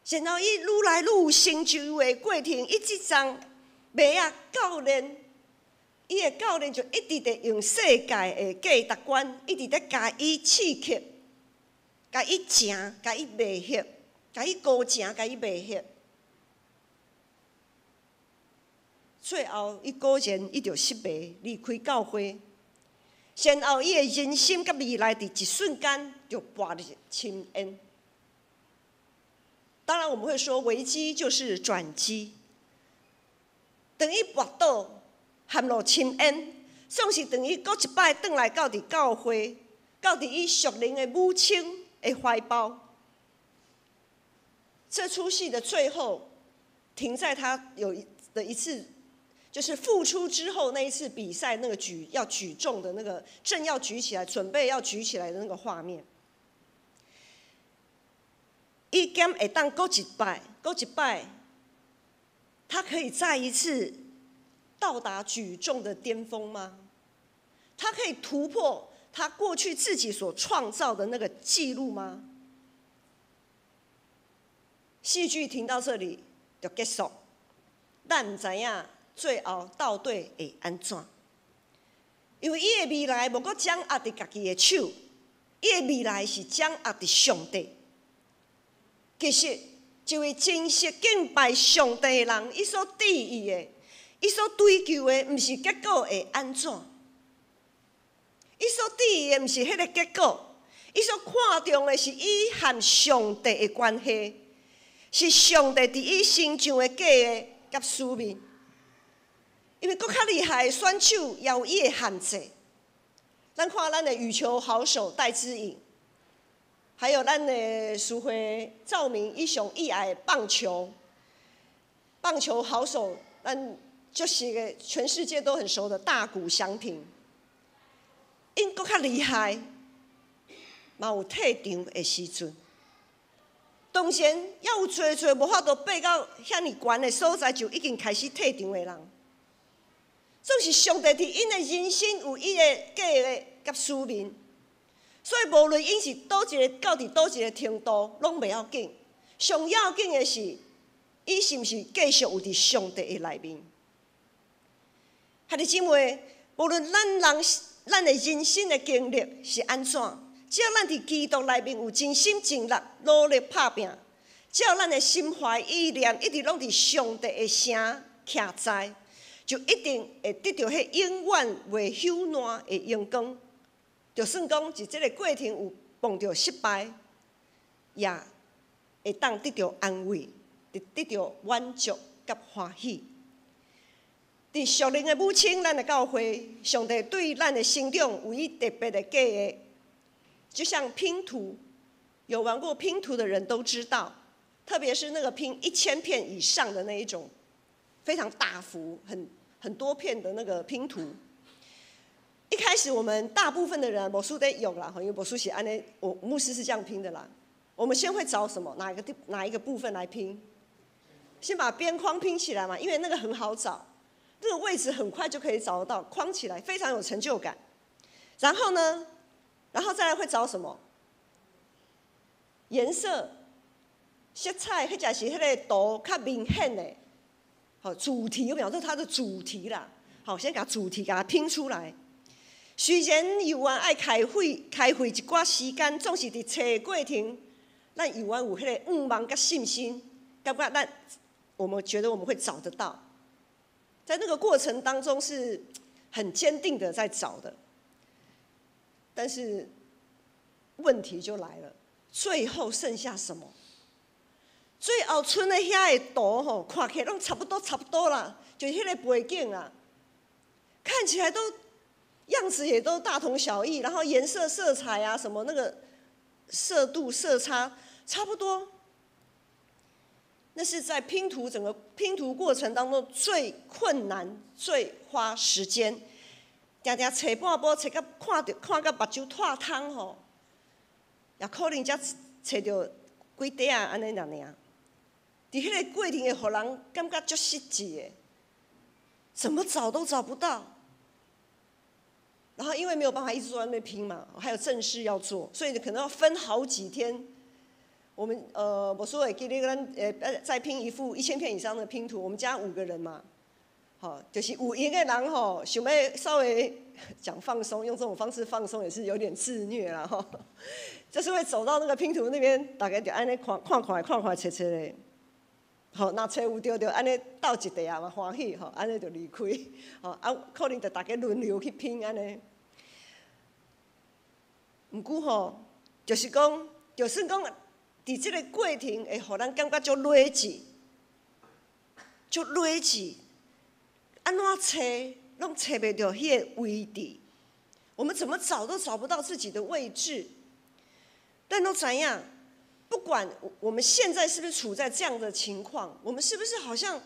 然後伊愈來愈有成就的過程，伊這叢麥仔教練，伊的教練就一直佇用世界的價值觀，一直佇共伊刺激，共伊誠，共伊迷惑，共伊高誠，共伊迷惑。最後，伊果然伊就失敗，離開教會。然後，伊的人生佮未來，佇一瞬間就跋入深淵。當然，我們會說危機就是轉機。當伊跋倒，陷入深淵，總是當伊閣一擺轉來到佇教會，到佇伊屬靈的母親的懷抱。這齣戲的最後，停在他有的一次，就是復出之後那一次比賽，那個舉要舉重的那個正要舉起來，準備要舉起來的那個畫面。伊敢會當閣一擺，閣一擺，他可以再一次到達舉重的巔峰嗎？他可以突破他過去自己所創造的那個紀錄嗎？戲劇停到這裡就結束，咱毋知影最後到底會按怎。因為伊的未來無閣掌握佇家己的手，伊的未來是掌握佇上帝。其實，一位真實敬拜上帝的人，伊所致意的，伊所追求的，毋是結果會按怎。伊所致意的毋是彼个結果，伊所看重的是伊和上帝的關係，是上帝佇伊身上的計劃佮使命。因為閣較厲害的選手也有伊的限制。咱看咱的羽球好手戴資穎，還有咱的蘇慧趙明，伊上熱愛的棒球，棒球好手，咱就是個全世界都很熟的大谷翔平。𪜶閣較厲害，嘛有退場的時陣。當然，猶有濟濟無法度爬到遐爾懸的所在，就已經開始退場的人。總是上帝佇𪜶的人生有伊的計劃佮使命，所以無論𪜶是佗一个到佇佗一个程度，攏袂要緊。上要緊的是，伊是毋是繼續有佇上帝的內面？兄弟姊妹，無論咱人咱的人生的經歷是按怎，只要咱佇基督內面有盡心盡力努力拍拚，只要咱的心懷意念一直攏佇上帝的城徛在，就一定會得著彼永遠袂朽爛的榮光。就算講佇這个過程有碰著失敗，也會當得著安慰，得著滿足佮歡喜。佇屬靈的母親，咱的教會，上帝對咱的成長有伊特別的計劃，就像拼圖，有玩過拼圖的人都知道，特別是那個拼1000片以上的那一種，非常大幅、很多片的那個拼圖。一開始我們大部分的人，牧師在用啦，因為牧師是按呢，我牧師是這樣拼的啦。我們先會找什麼？哪一個部分來拼？先把邊框拼起來嘛，因為那個很好找，那個位置很快就可以找得到，框起來非常有成就感。然後呢，然後再來會找什麼？顏色、色彩，或者是彼个圖較明顯的。好，主題我表示它的主題啦。好，先共主題共它拼出來。雖然猶原愛開費一寡時間，總是佇揣過程，咱猶原有彼个向望佮信心，感覺咱我們覺得我們會找得到，在那個過程當中是很堅定的在找的。但是問題就來了，最後剩下什麼？最後賰的遐个圖吼，看起來攏差不多差不多啦，就是彼个背景啊，看起來都樣子也都大同小異，然後顏色、色彩啊什麼那個色度、色差差不多。那是在拼圖整個拼圖過程當中最困難、最花時間，定定揣半晡，揣到看著看到目睭脫湯吼，也可能才揣著幾塊仔按呢爾爾。佇彼个過程會予人感覺足失志的，怎麼找都找不到。然後因為沒有辦法一直坐在那邊拼嘛，還有正事要做，所以可能要分好幾天。我們我說會記得咱再拼一幅1000片以上的拼圖，我們家五個人嘛，好，就是有閒的人吼，想欲稍微講放鬆，用這種方式放鬆也是有點自虐啦吼，就是會走到那個拼圖那邊，大家就按呢看看看看看揣揣咧，好，若揣有著就按呢鬥一塊仔嘛歡喜吼，按呢就離開，吼啊，可能就大家輪流去拼按呢。毋過吼，就是講，就算講，佇這个過程會予咱感覺足累積，足累積，按怎揣攏揣袂著彼个位置，我們怎麼找都找不到自己的位置。咱攏知影，不管我們現在是不是處在這樣的情況，我們是不是好像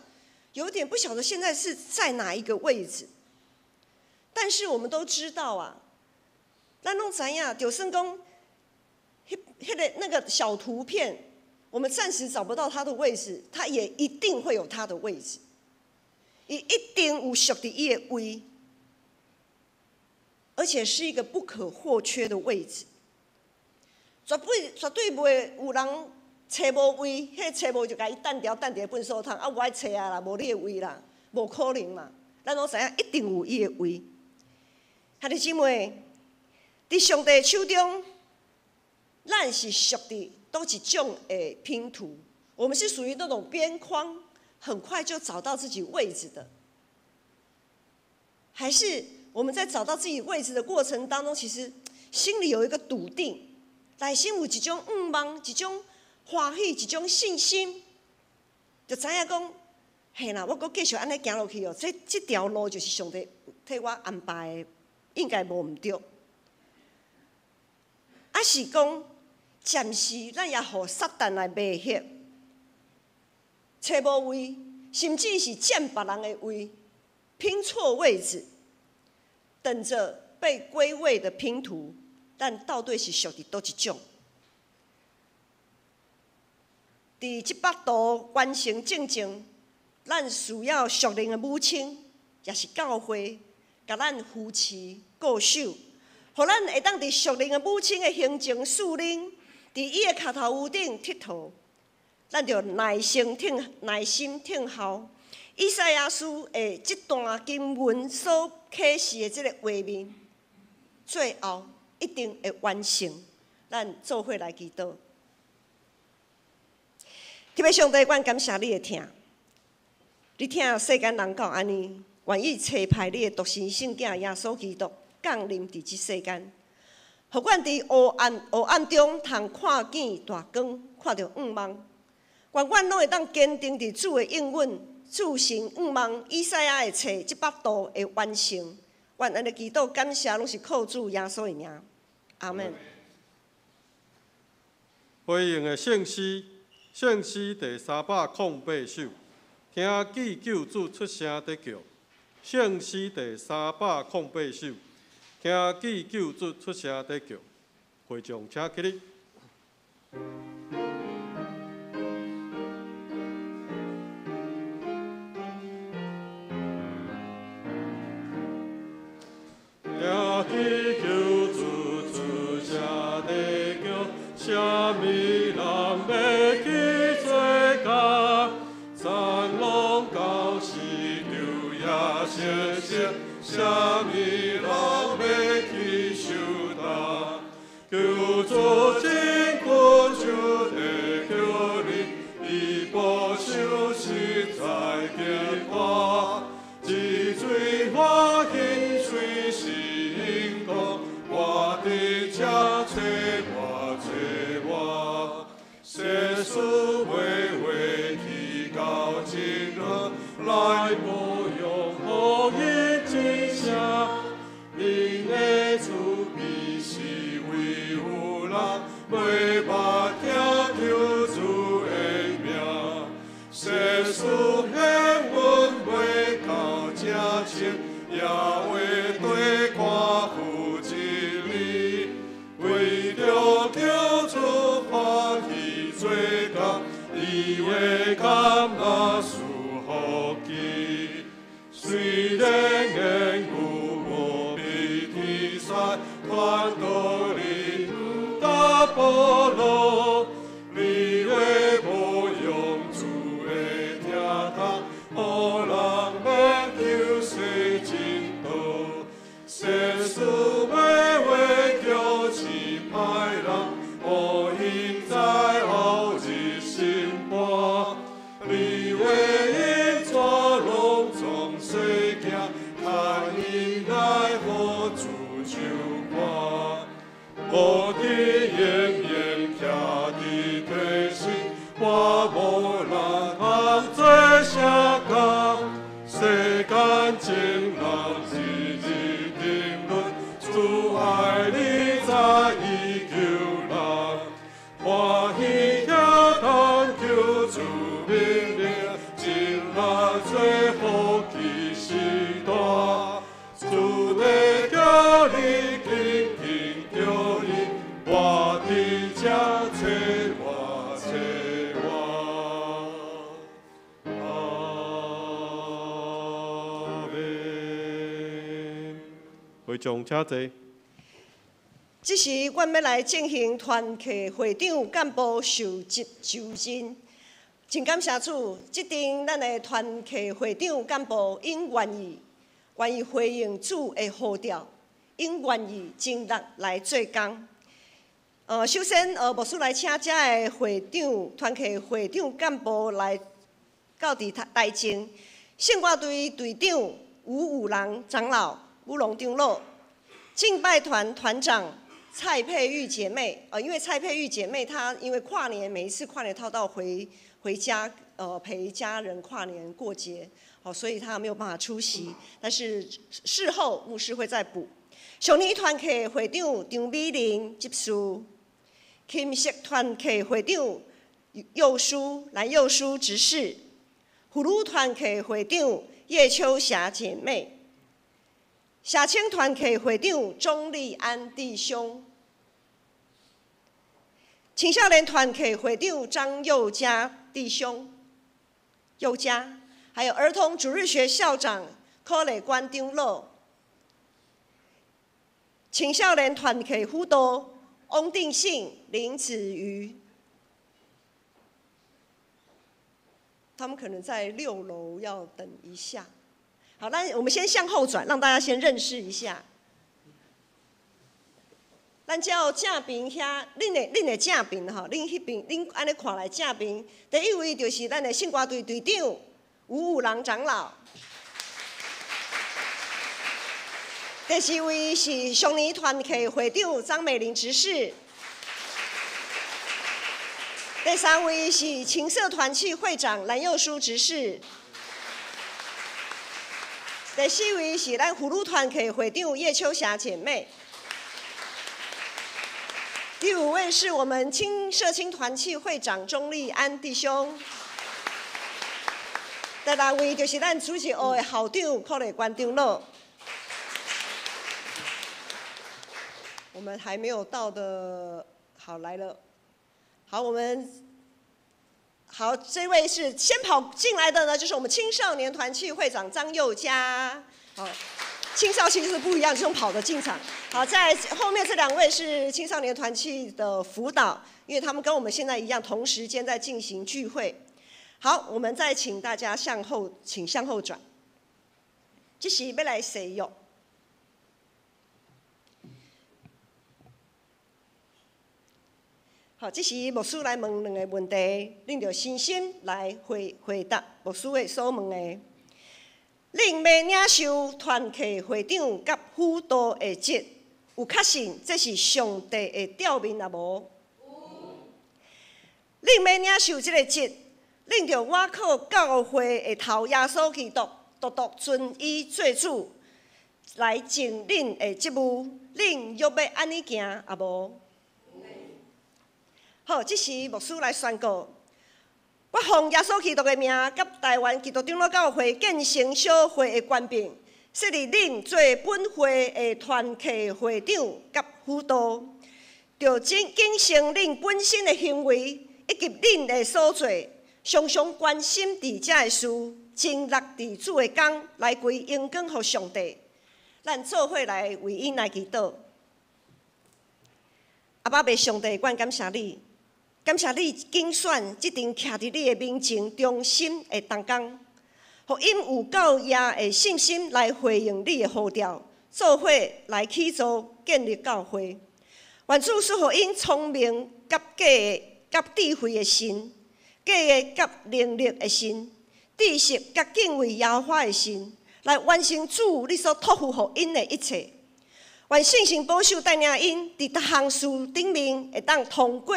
有點不曉得現在是在哪一個位置？但是我們都知道啊，咱攏知影，就算講，彼彼个那個小圖片，我們暫時找不到它的位置，它也一定會有它的位置，伊一定有屬佇伊的位，而且是一個不可或缺的位置。絕對絕對袂有人揣無位，彼揣無就共伊擲牢擲佇糞埽桶，啊，無愛揣啊啦，無你的位啦，無可能嘛。咱攏知影一定有伊的位。兄弟姊妹，佇上帝手中，咱是屬佇佗一種的拼圖？我們是屬於那種邊框，很快就找到自己位置的，還是我們在找到自己位置的過程當中，其實心裡有一個篤定，內心有一種向望，一種歡喜，一種信心，就知影講，嘿啦，我閣繼續按呢行落去哦，這條路就是上帝替我安排的，應該無毋對。啊是講，暫時咱也予撒旦來迷惑，揣無位，甚至是佔別人的位，拼錯位置，等着被歸位的拼圖，咱到底是屬佇佗一種？佇這幅圖完成進前，咱需要屬靈的母親，也是教會，共咱扶持顧守，予咱會當佇屬靈的母親的行前樹林，佇伊的跤頭趺頂𨑨迌。咱著耐心聽，耐心聽候以賽亞書的這段經文所啟示的這个畫面，最後一定會完成。咱做伙來祈禱。天父上帝，阮感謝你的疼，你疼世間人到按呢，願意差派你的獨生聖子耶穌基督降臨佇這世間，予阮佇黑暗中通看見大光，看著向望。願阮攏會當堅定佇主的應允，主神向望以賽亞的冊這幅圖會完成。願按呢祈禱感謝，攏是靠主耶穌的名。阿們。回應的聖詩，聖詩第308首，聽見救主出聲佇叫。聖詩第308首，聽見救主出聲佇叫。會眾請起立。聽見救主出聲佇叫，啥物人欲去做工？山攏到時場也熟悉，啥物人欲去受擔？救主真久就佇叫你，伊保守實在堅固，一水歡喜隨時講，我佇這揣我揣我，世事話話去到真好，來保養予伊真聲，恁的慈悲是為有人，袂捌聽救主的名，世事幸運袂到這深，也會對看有一理，為著救主歡喜做工，伊的橄欖樹福氣，雖然言語無比天山，傳道理毋敢保羅，你的保養主的疼痛，予人免求世真道，世事話話叫醒歹人，予𪜶知後日心肝。你話𪜶怎攏總洗行，牽𪜶來予主手看。我佇永遠徛佇提醒，我無人通做啥工。世間情人日日爭論，主愛你早已救人。歡喜聽嘆求主命令，真來做福氣時大。主在叫你緊緊著伊，我佇這揣我揣我。阿們。會眾請坐。这时，阮欲来进行团契会长干部受职就任。真感谢主，这阵咱的团契会长干部𪜶愿意回应主的呼召，𪜶愿意尽力来做工。首先，牧师来请遮的会长、团契会长干部来到伫台前。圣歌队队长吴武郎长老、武龙长老，敬拜团团长蔡佩玉姐妹。因为蔡佩玉姐妹她因为跨年，每一次跨年她都回家，陪家人跨年过节，所以她没有办法出席。但是事后牧师会再补。少年团契会长张美玲执事，琴瑟团契会长佑书蓝佑书执事，妇女团契会长叶秋霞姐妹，社青团契会长钟立安弟兄，青少年团契会长张佑嘉弟兄，佑嘉，还有儿童主日学校长柯磊关长老，青少年团契辅导翁定信、林子瑜，他们可能在6楼要等一下。好，那我们先向后转，让大家先认识一下。咱照正边遐，恁的正边吼，恁彼边，恁按呢看来正边，第一位就是咱的圣歌队队长吴武郎长老。第二位是少年团契会长张美玲执事。第三位是情色团契会长蓝佑书执事。第四位是咱妇女团契会长叶秋霞姐妹。第五位是我们社青团契会长钟立安弟兄。第六位就是咱主日学的校长柯丽关长老。我们还没有到的，好，来了。好，我们好，这位是先跑进来的呢，就是我们青少年团契会长张佑嘉。好，青少其实是不一样，这种跑的进场。好，在后面这两位是青少年团契的辅导，因为他们跟我们现在一样，同时间在进行聚会。好，我们再请大家向后，请向后转。这是要来誓约。好，这时牧师来问两个问题，恁就诚心来回答牧师的所问的。恁欲领受团契会长佮辅导的职，有确信这是上帝的召命也无？有。恁欲领受这个职，恁就倚靠教会的头耶稣基督，独独尊伊做主，来尽恁的职务。恁欲欲按呢行也无？好，这时牧师来宣告：我奉耶稣基督的名，佮台湾基督长老教会建成小会的权柄，设立恁做本会的团契会长佮辅导，著谨慎恁本身的行为，以及恁的所做，常常关心伫遮的事，尽力伫主的工来归荣光予上帝。咱做伙来为𪜶来祈祷。阿爸父上帝，阮感谢你。感谢你拣选这阵徛伫你的面前忠心的同工，予𪜶有够额的信心来回应你的呼召，做伙来起造建立教会。愿主赐予𪜶聪明佮计划佮智慧的心，计划佮能力的心，知识佮敬畏耶和华的心，来完成主你所托付予𪜶的一切。愿圣神保守带领𪜶伫逐项事顶面会当通过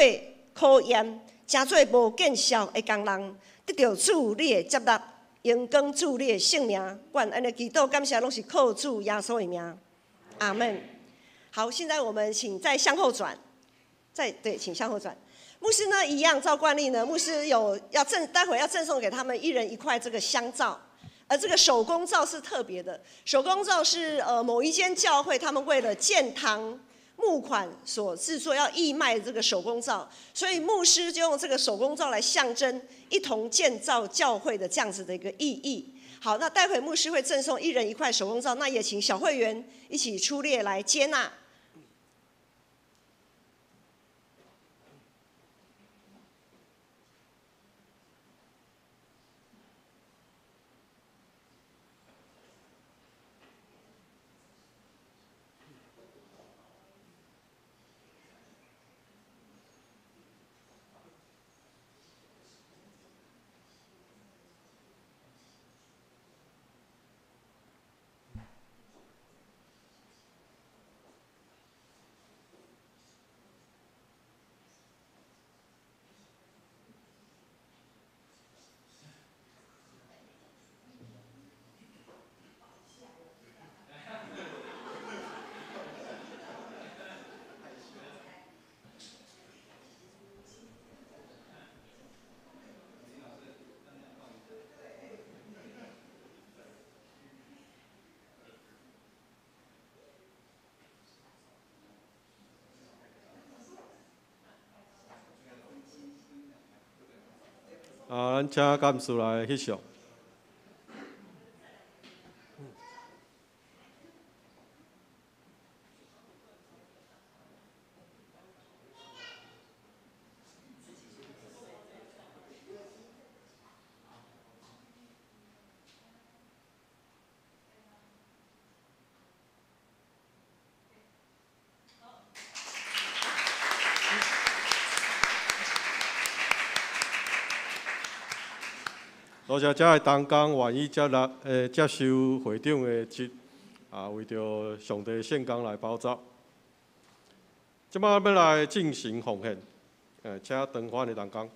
考验，成做无见效的工人，得到主你的接纳，荣光主你的圣名。阮按呢祈祷感谢，拢是靠主耶稣的名。阿们。好，现在我们请再向后转，再对，请向后转。牧师呢，一样照惯例呢，牧师有要赠，待会要赠送给他们一人一块这个香皂，而这个手工皂是特别的，手工皂是某一间教会他们为了建堂募款所制作要义卖这个手工皂，所以牧师就用这个手工皂来象征一同建造教会的这样子的一个意义。好，那待会牧师会赠送一人一块手工皂，那也请小会员一起出列来接纳。啊，咱請幹事來翕相。多謝遮的同工願意接納、接受會長的職，啊，為著上帝聖工來跑走。這擺欲來進行奉獻，請長寬的同工。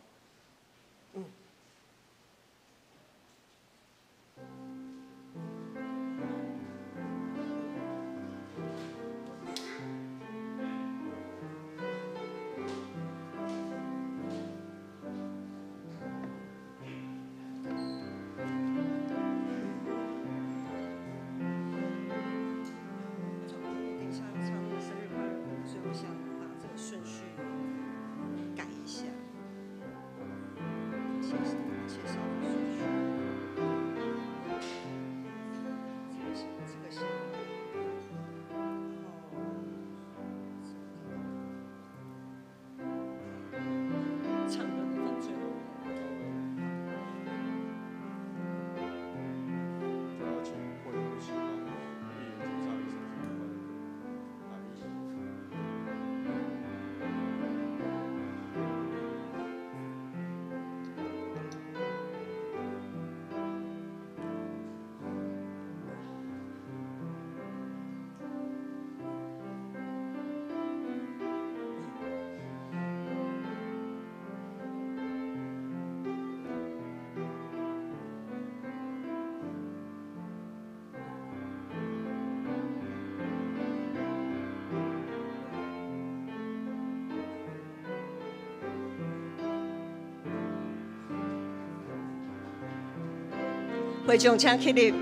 會眾請起立。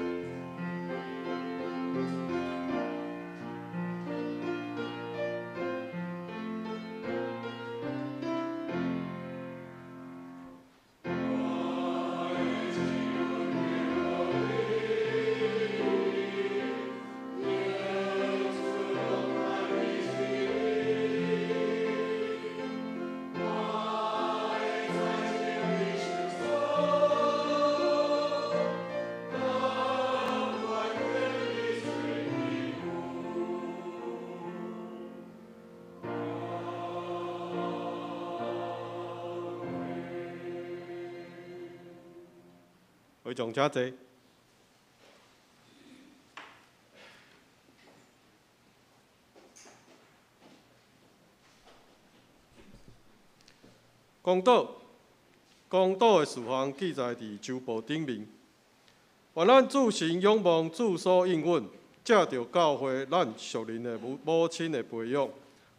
會眾請坐。公道，公道的事項記載佇周報頂面。願咱諸神仰望主所應允，藉著教會咱屬靈的母親的培養，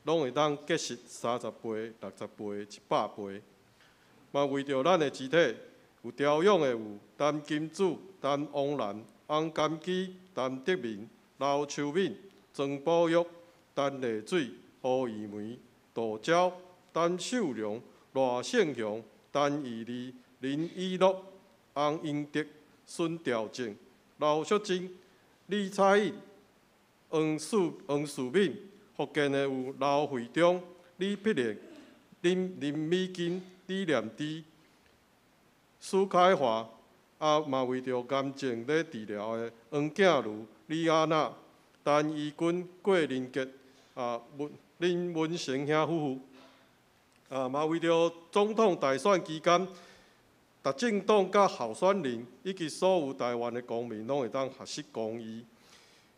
攏會當結實30倍、60倍、100倍。嘛為著咱的肢體。有調養的有陳金子、陳王蘭、洪甘基、陳德明、劉秋敏、庄寶玉、陳麗水、胡玉梅、杜娇、陳秀良、賴勝雄、陳義利、林以樂、洪英德、孫兆正、劉淑珍、李彩颖、黃樹敏，福建的有劉惠中、李碧玲、林美金、李念芝、苏凱華，啊，嘛為著癌症咧治療的黃景如、李亞娜、陳怡君、郭林杰、啊，林文成兄夫婦，啊，嘛為著總統大選期間，逐政黨佮候選人以及所有台灣的公民攏會當學習公義，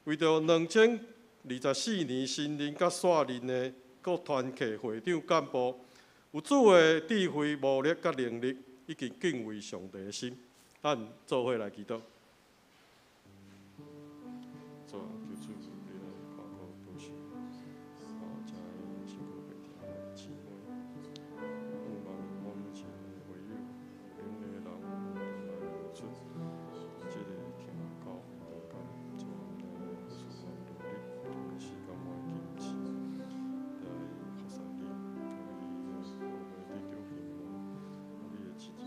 為著2024年新任佮卸任的各團體會長幹部，有主的智慧、謀略佮能力，以及敬畏上帝的心，咱做伙來祈禱。主啊，求主你來看顧保守，啊，遮辛苦白疼的姊妹，向望阮每一个會友，有能力的人來付出，這个疼教會中間，主啊，毋但來賜阮能力，同時間阮金錢來服侍你，予你得著榮耀，予你的旨意。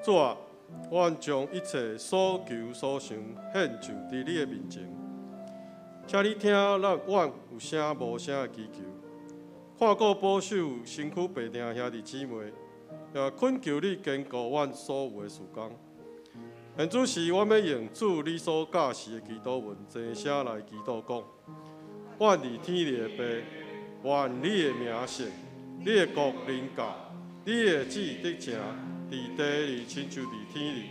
主啊，阮將一切所求所想獻上佇你的面前，請你聽咱阮有聲無聲的祈求，看顧保守身軀病痛兄弟姊妹，也懇求你堅固阮所有的事工。現此時，阮欲用主你所教示的祈禱文，齊聲來祈禱講：阮佇天裡的父，願你的名聖，你的國臨到，你的旨意得成，佇地裡親像佇天裡。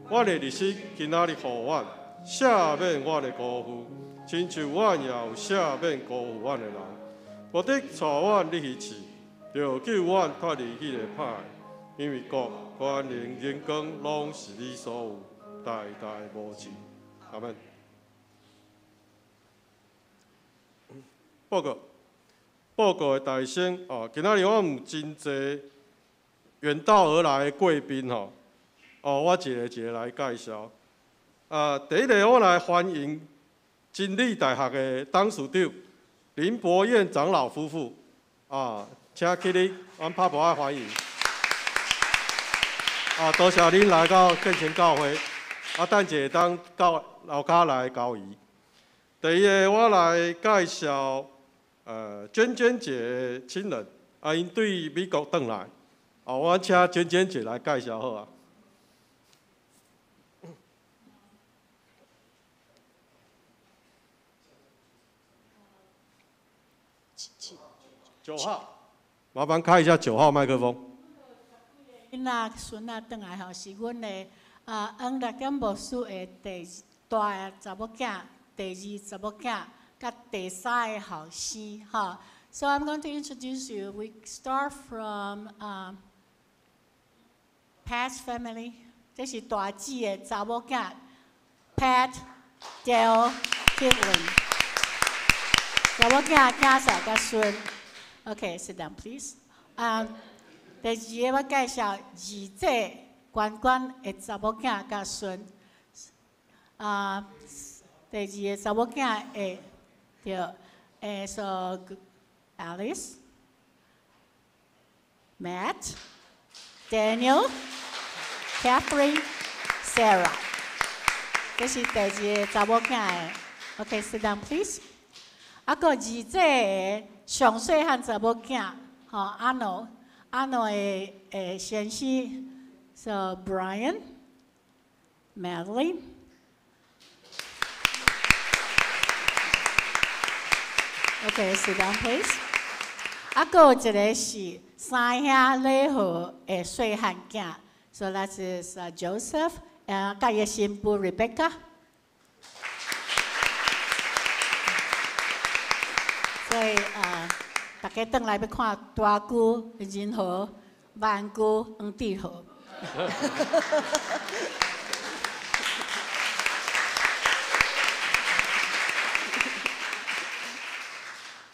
阮的日食今仔日予阮，赦免阮的辜負，親像阮也有赦免辜負阮的人。無得帶阮入去試，著救阮脫離彼個歹的。因為國、權能、榮光，攏是你所有，代代無盡。阿們。報告，報告的大聲哦！今仔日我有真濟遠道而來的貴賓吼，哦，我一個一個來介紹。啊，第一个我來歡迎真理大學的董事長林伯彥長老夫婦，啊，請起立，阮拍噗仔歡迎。啊，多謝恁來到建成教會，啊，等一下當到樓跤來交誼。第二个，我來介紹，娟娟姐的親人，啊，𪜶對美國轉來，哦，我請娟娟姐來介紹好啊。9號，麻煩開一下9號麥克風。囡仔孫仔轉來吼，是阮的啊，黃立典牧師的第大查某囝、第二查某囝，佮第三个後生吼。So I'm going to introduce you. We start from Pat's family. 這是大姊的查某囝，Pat Dale Kivlin。查某囝、囝婿佮孫。Okay, sit down, please. 啊，第二个我介紹二姐關關的查某囝佮孫。啊，第二个查某囝的對，so Alice、Matt、Daniel、Catherine、Sarah，這是第二个查某囝的。Okay, sit down, please. 啊，閣二姐的上細漢查某囝，吼，阿諾，阿諾的先生，so Brian、Madeline。Okay, sit down, please. 啊，閣有一个是三兄禮和的細漢囝，so that is Joseph，佮伊的新婦 Rebecca。所以大家轉來欲看大姑仁和、萬姑黃志和。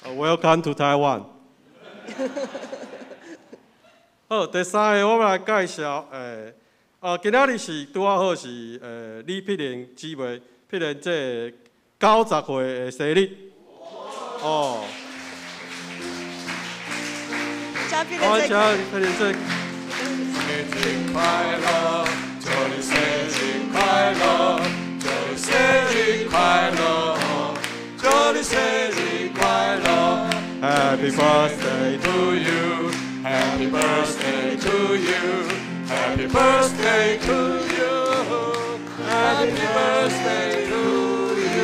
Welcome to Taiwan。好，第三个我欲來介紹，啊，今仔日是拄仔好是李碧玲姊妹，碧玲這90歲的生日。哦。我請碧玲姐。生日快樂，祝你生日快樂，祝你生日快樂，祝你生日快樂。 Happy birthday to you, Happy birthday to you, Happy birthday to you, Happy birthday to you。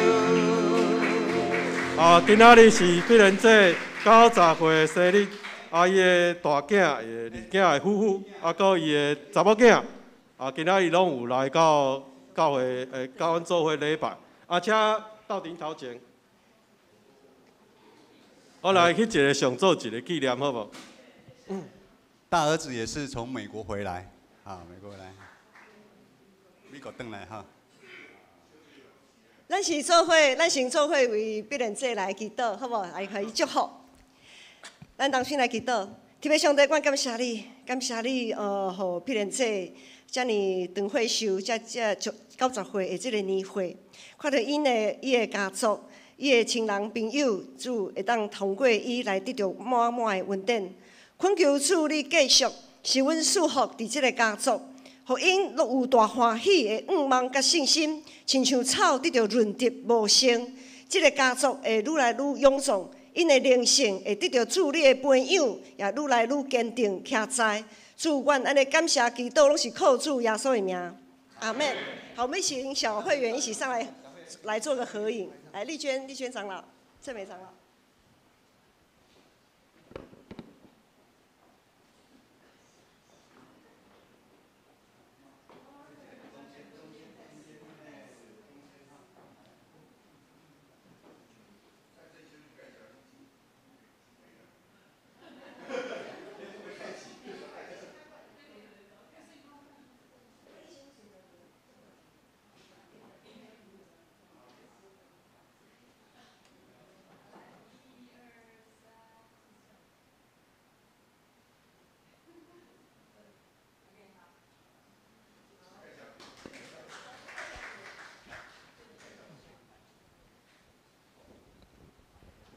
啊，今仔日是碧玲姐90歲的生日，啊，伊的大囝、伊的二囝的夫婦，啊，閣伊的查某囝，啊，今仔日攏有來到教會，佮阮做伙禮拜，啊，請鬥陣頭前。我來去一个上做一个紀念，好無？大兒子也是從美國回來，啊，美國回來，美國轉來哈。咱是做伙，咱先做伙為碧蓮姐來祈禱，好無？來，予伊祝福。咱同心來祈禱，天父上帝，阮感謝你，感謝你，予碧蓮姐遮爾長歲壽，遮遮90歲的這个年歲，看著𪜶的伊的家族。伊的親人朋友，主會當通過伊來得著滿滿的恩典。懇求主，你繼續是阮賜福佇這个家族，予𪜶攏有大歡喜的願望佮信心，親像草得著潤澤茂盛。這个家族會愈來愈勇壯，𪜶的靈性會得著主你的培養，也愈來愈堅定徛在。主，阮按呢感謝祈禱，攏是靠主耶穌的名。阿們。好，我們請小會員一起上來，來做個合影。來，麗娟，麗娟長老，鄭美長老。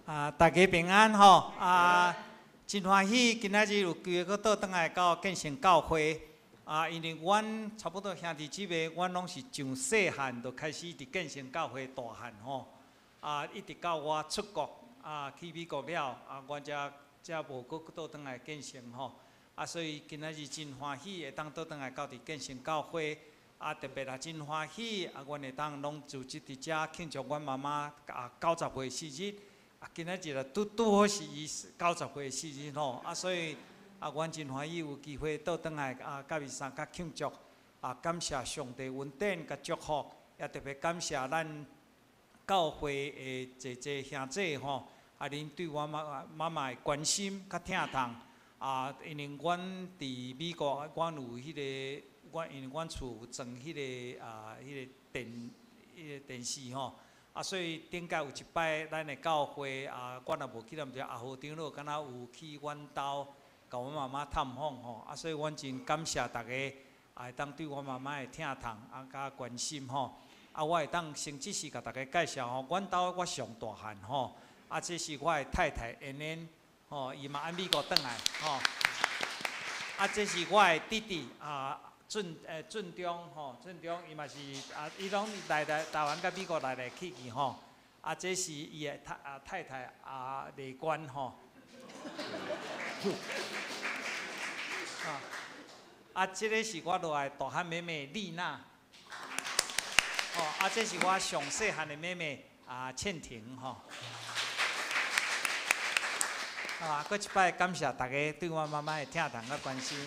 啊，大家平安吼！啊，真歡喜今仔日有機會閣倒轉來到建成教會。啊，因為阮差不多兄弟姊妹，阮攏是上細漢就開始佇建成教會大漢吼。啊，一直到我出國啊，去美國了，啊，阮才無閣倒轉來建成吼。啊，所以今仔日真歡喜會當倒轉來到佇建成教會。啊，特別也真歡喜，啊，阮會當攏組織佇遮慶祝阮媽媽啊90歲生日。啊，今仔日啊，拄拄好是伊90歲生日吼，啊，所以啊，阮真歡喜有機會倒轉來啊，佮伊相佮慶祝，啊，感謝上帝恩典佮祝福，也特別感謝咱教會的濟濟兄弟吼，啊，恁對我媽媽的關心佮疼痛，啊，因為阮佇美國，阮有彼个，阮因為阮厝有裝彼个啊，彼个電，彼个電視吼。啊，所以頂擺有一擺，咱的教會啊，我若無記得毋對，阿何長老敢若有去阮兜，共阮媽媽探訪吼。啊，所以阮真感謝大家，啊，會當對阮媽媽的疼痛啊，佮關心吼。啊，我會當先只是共大家介紹吼，阮兜我上大漢吼。啊，這是我的太太燕燕吼，伊嘛按美國轉來吼。啊，這是我的弟弟啊。俊中吼，俊中伊嘛是啊，伊攏來來台灣佮美國來來去去吼。啊，這是伊的太太啊麗娟吼。啊，這个是我落來大漢妹妹麗娜。哦，啊，這是我上細漢的妹妹啊倩婷吼。啊，閣一擺感謝大家對我媽媽的疼痛佮關心。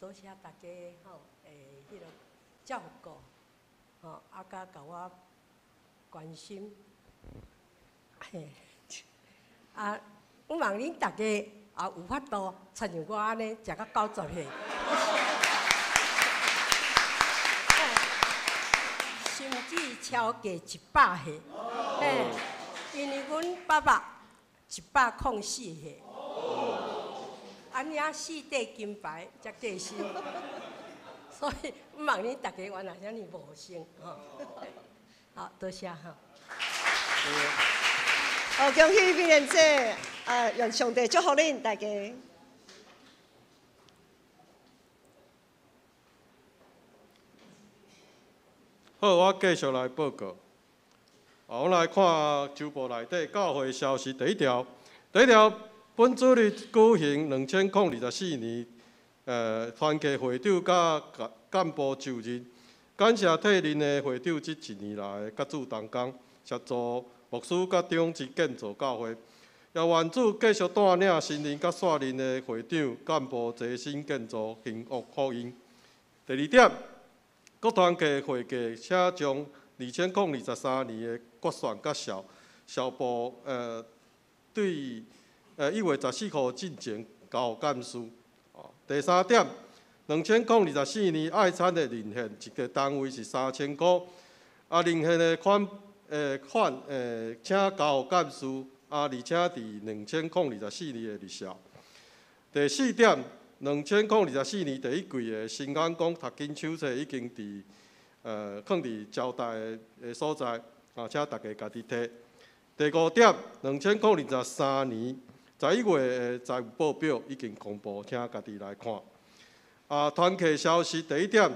多謝大家吼，彼个照顧，吼，啊，佮共我關心，嘿，啊，我望恁大家也有法度，親像我按呢，食到90歲。甚至超過100歲，嘿，因為阮爸爸104歲，啊，領4塊金牌才過身，所以毋望恁大家原來遮爾無幸吼。好，多謝哈。好，恭喜美蓮姐，啊，願上帝祝福恁大家。好，我繼續來報告。啊，我來看週報內底教會消息第一條。第一條，本主日舉行2024年，團契會長佮幹部就任，感謝退任的會長這一年來佮主同工，協助牧師佮長執建造教會，也願主繼續帶領新任佮卸任的會長幹部齊心建造興福福音。第二點。各團契會計請將2023年的決算佮小報，對1月14號進前交予幹事。第三點，2024年愛餐的認獻，一個單位是3000塊，啊，認獻的款，請交予幹事，啊，而且佇2024年的日數。第四點。2024年第一季的新眼光讀經手冊已經佇，囥佇招待的所在，啊，請大家家己提。第五點，2023年11月的財務報表已經公布，請家己來看。啊，團契消息第一點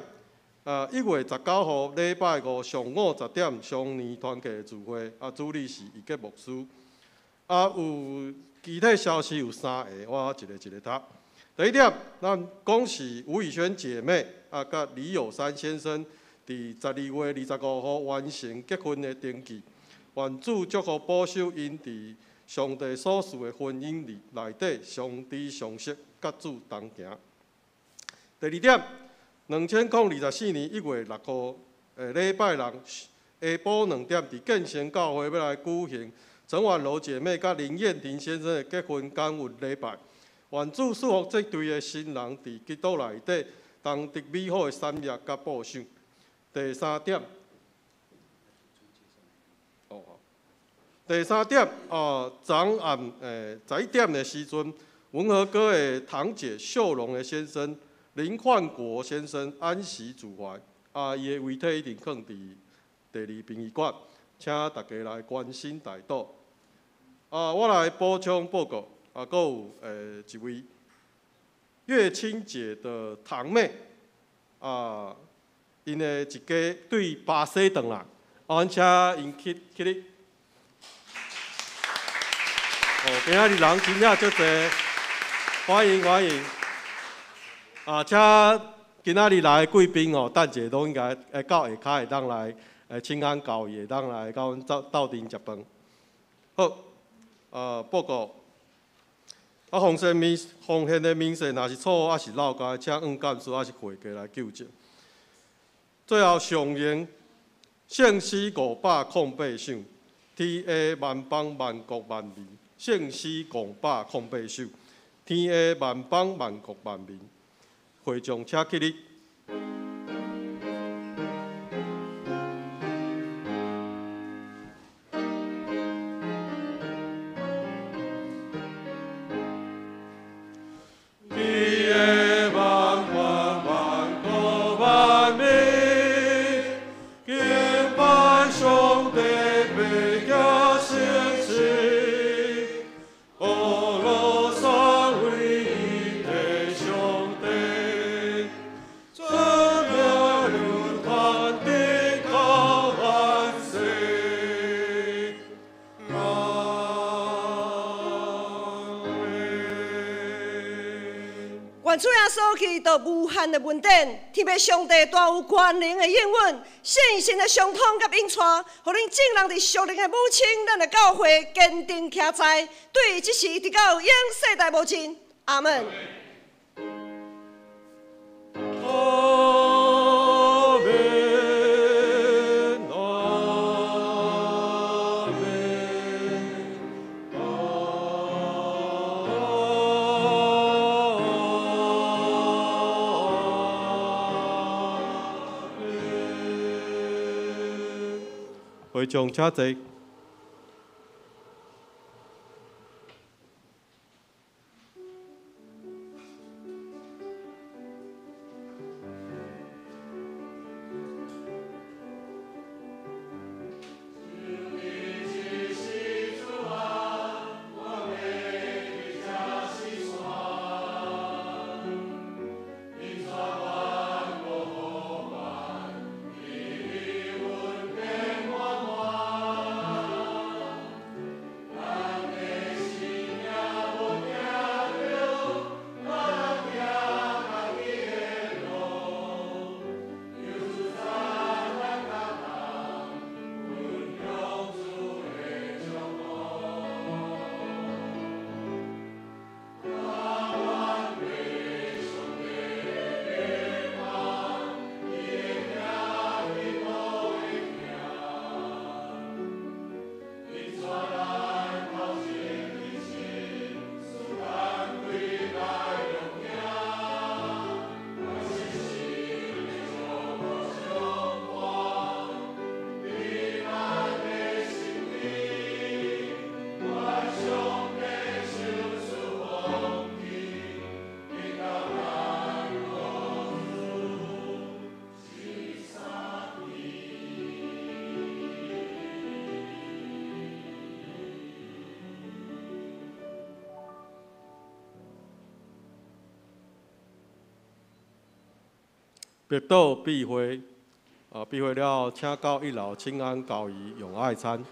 ，1月19號禮拜五上午10點，雙年團契的聚會，啊，主理是伊杰牧師。啊，有其他消息有三个，我一个一个讀。第一點，咱恭喜吳宇軒姐妹啊，佮李友山先生佇12月25號完成結婚的登記。願主祝福保守𪜶佇上帝所賜的婚姻裡內底相知相惜，佮主同行。第二點，2024年1月6號禮拜六下晡2點，佇建成教會欲來舉行陳婉柔姐妹佮林燕婷先生的結婚感恩禮拜。願主賜福這對的新人佇基督內底同得美好的產業佮保守。第三點，哦，第三點，哦，昨暗11點的時陣，文和哥的堂姐秀榮的先生林焕國先生安息主懷，啊，伊的遺體已經囥佇第二殯儀館，請大家來關心代禱。啊，我來補充報告。啊，閣有一位月清姐的堂妹，啊，𪜶的一家對巴西轉來，啊，阮請𪜶起起立。哦，今仔日人真正足濟，歡迎歡迎。啊，請今仔日來的貴賓哦，等者攏應該會到下跤會當來，請安教會會當來佮阮鬥鬥陣食飯。好，報告。啊，奉獻明奉獻的明細，若是錯誤，抑是漏交，請黃幹事抑是會計來糾正。最後上引聖詩508首，天下萬邦萬國萬民，聖詩508首，天下萬邦萬國萬民，會眾請起立。願主耶穌基督無限的恩典，天父上帝大有權能的應允，聖神的相通佮引帶，予恁眾人佇屬靈的母親，咱的教會堅定徛在，對這時直到永世代無盡。阿門。阿門，阿門，阿門。會眾請坐。默禱闭會，啊，閉會了，請到一樓清安教儀用愛餐。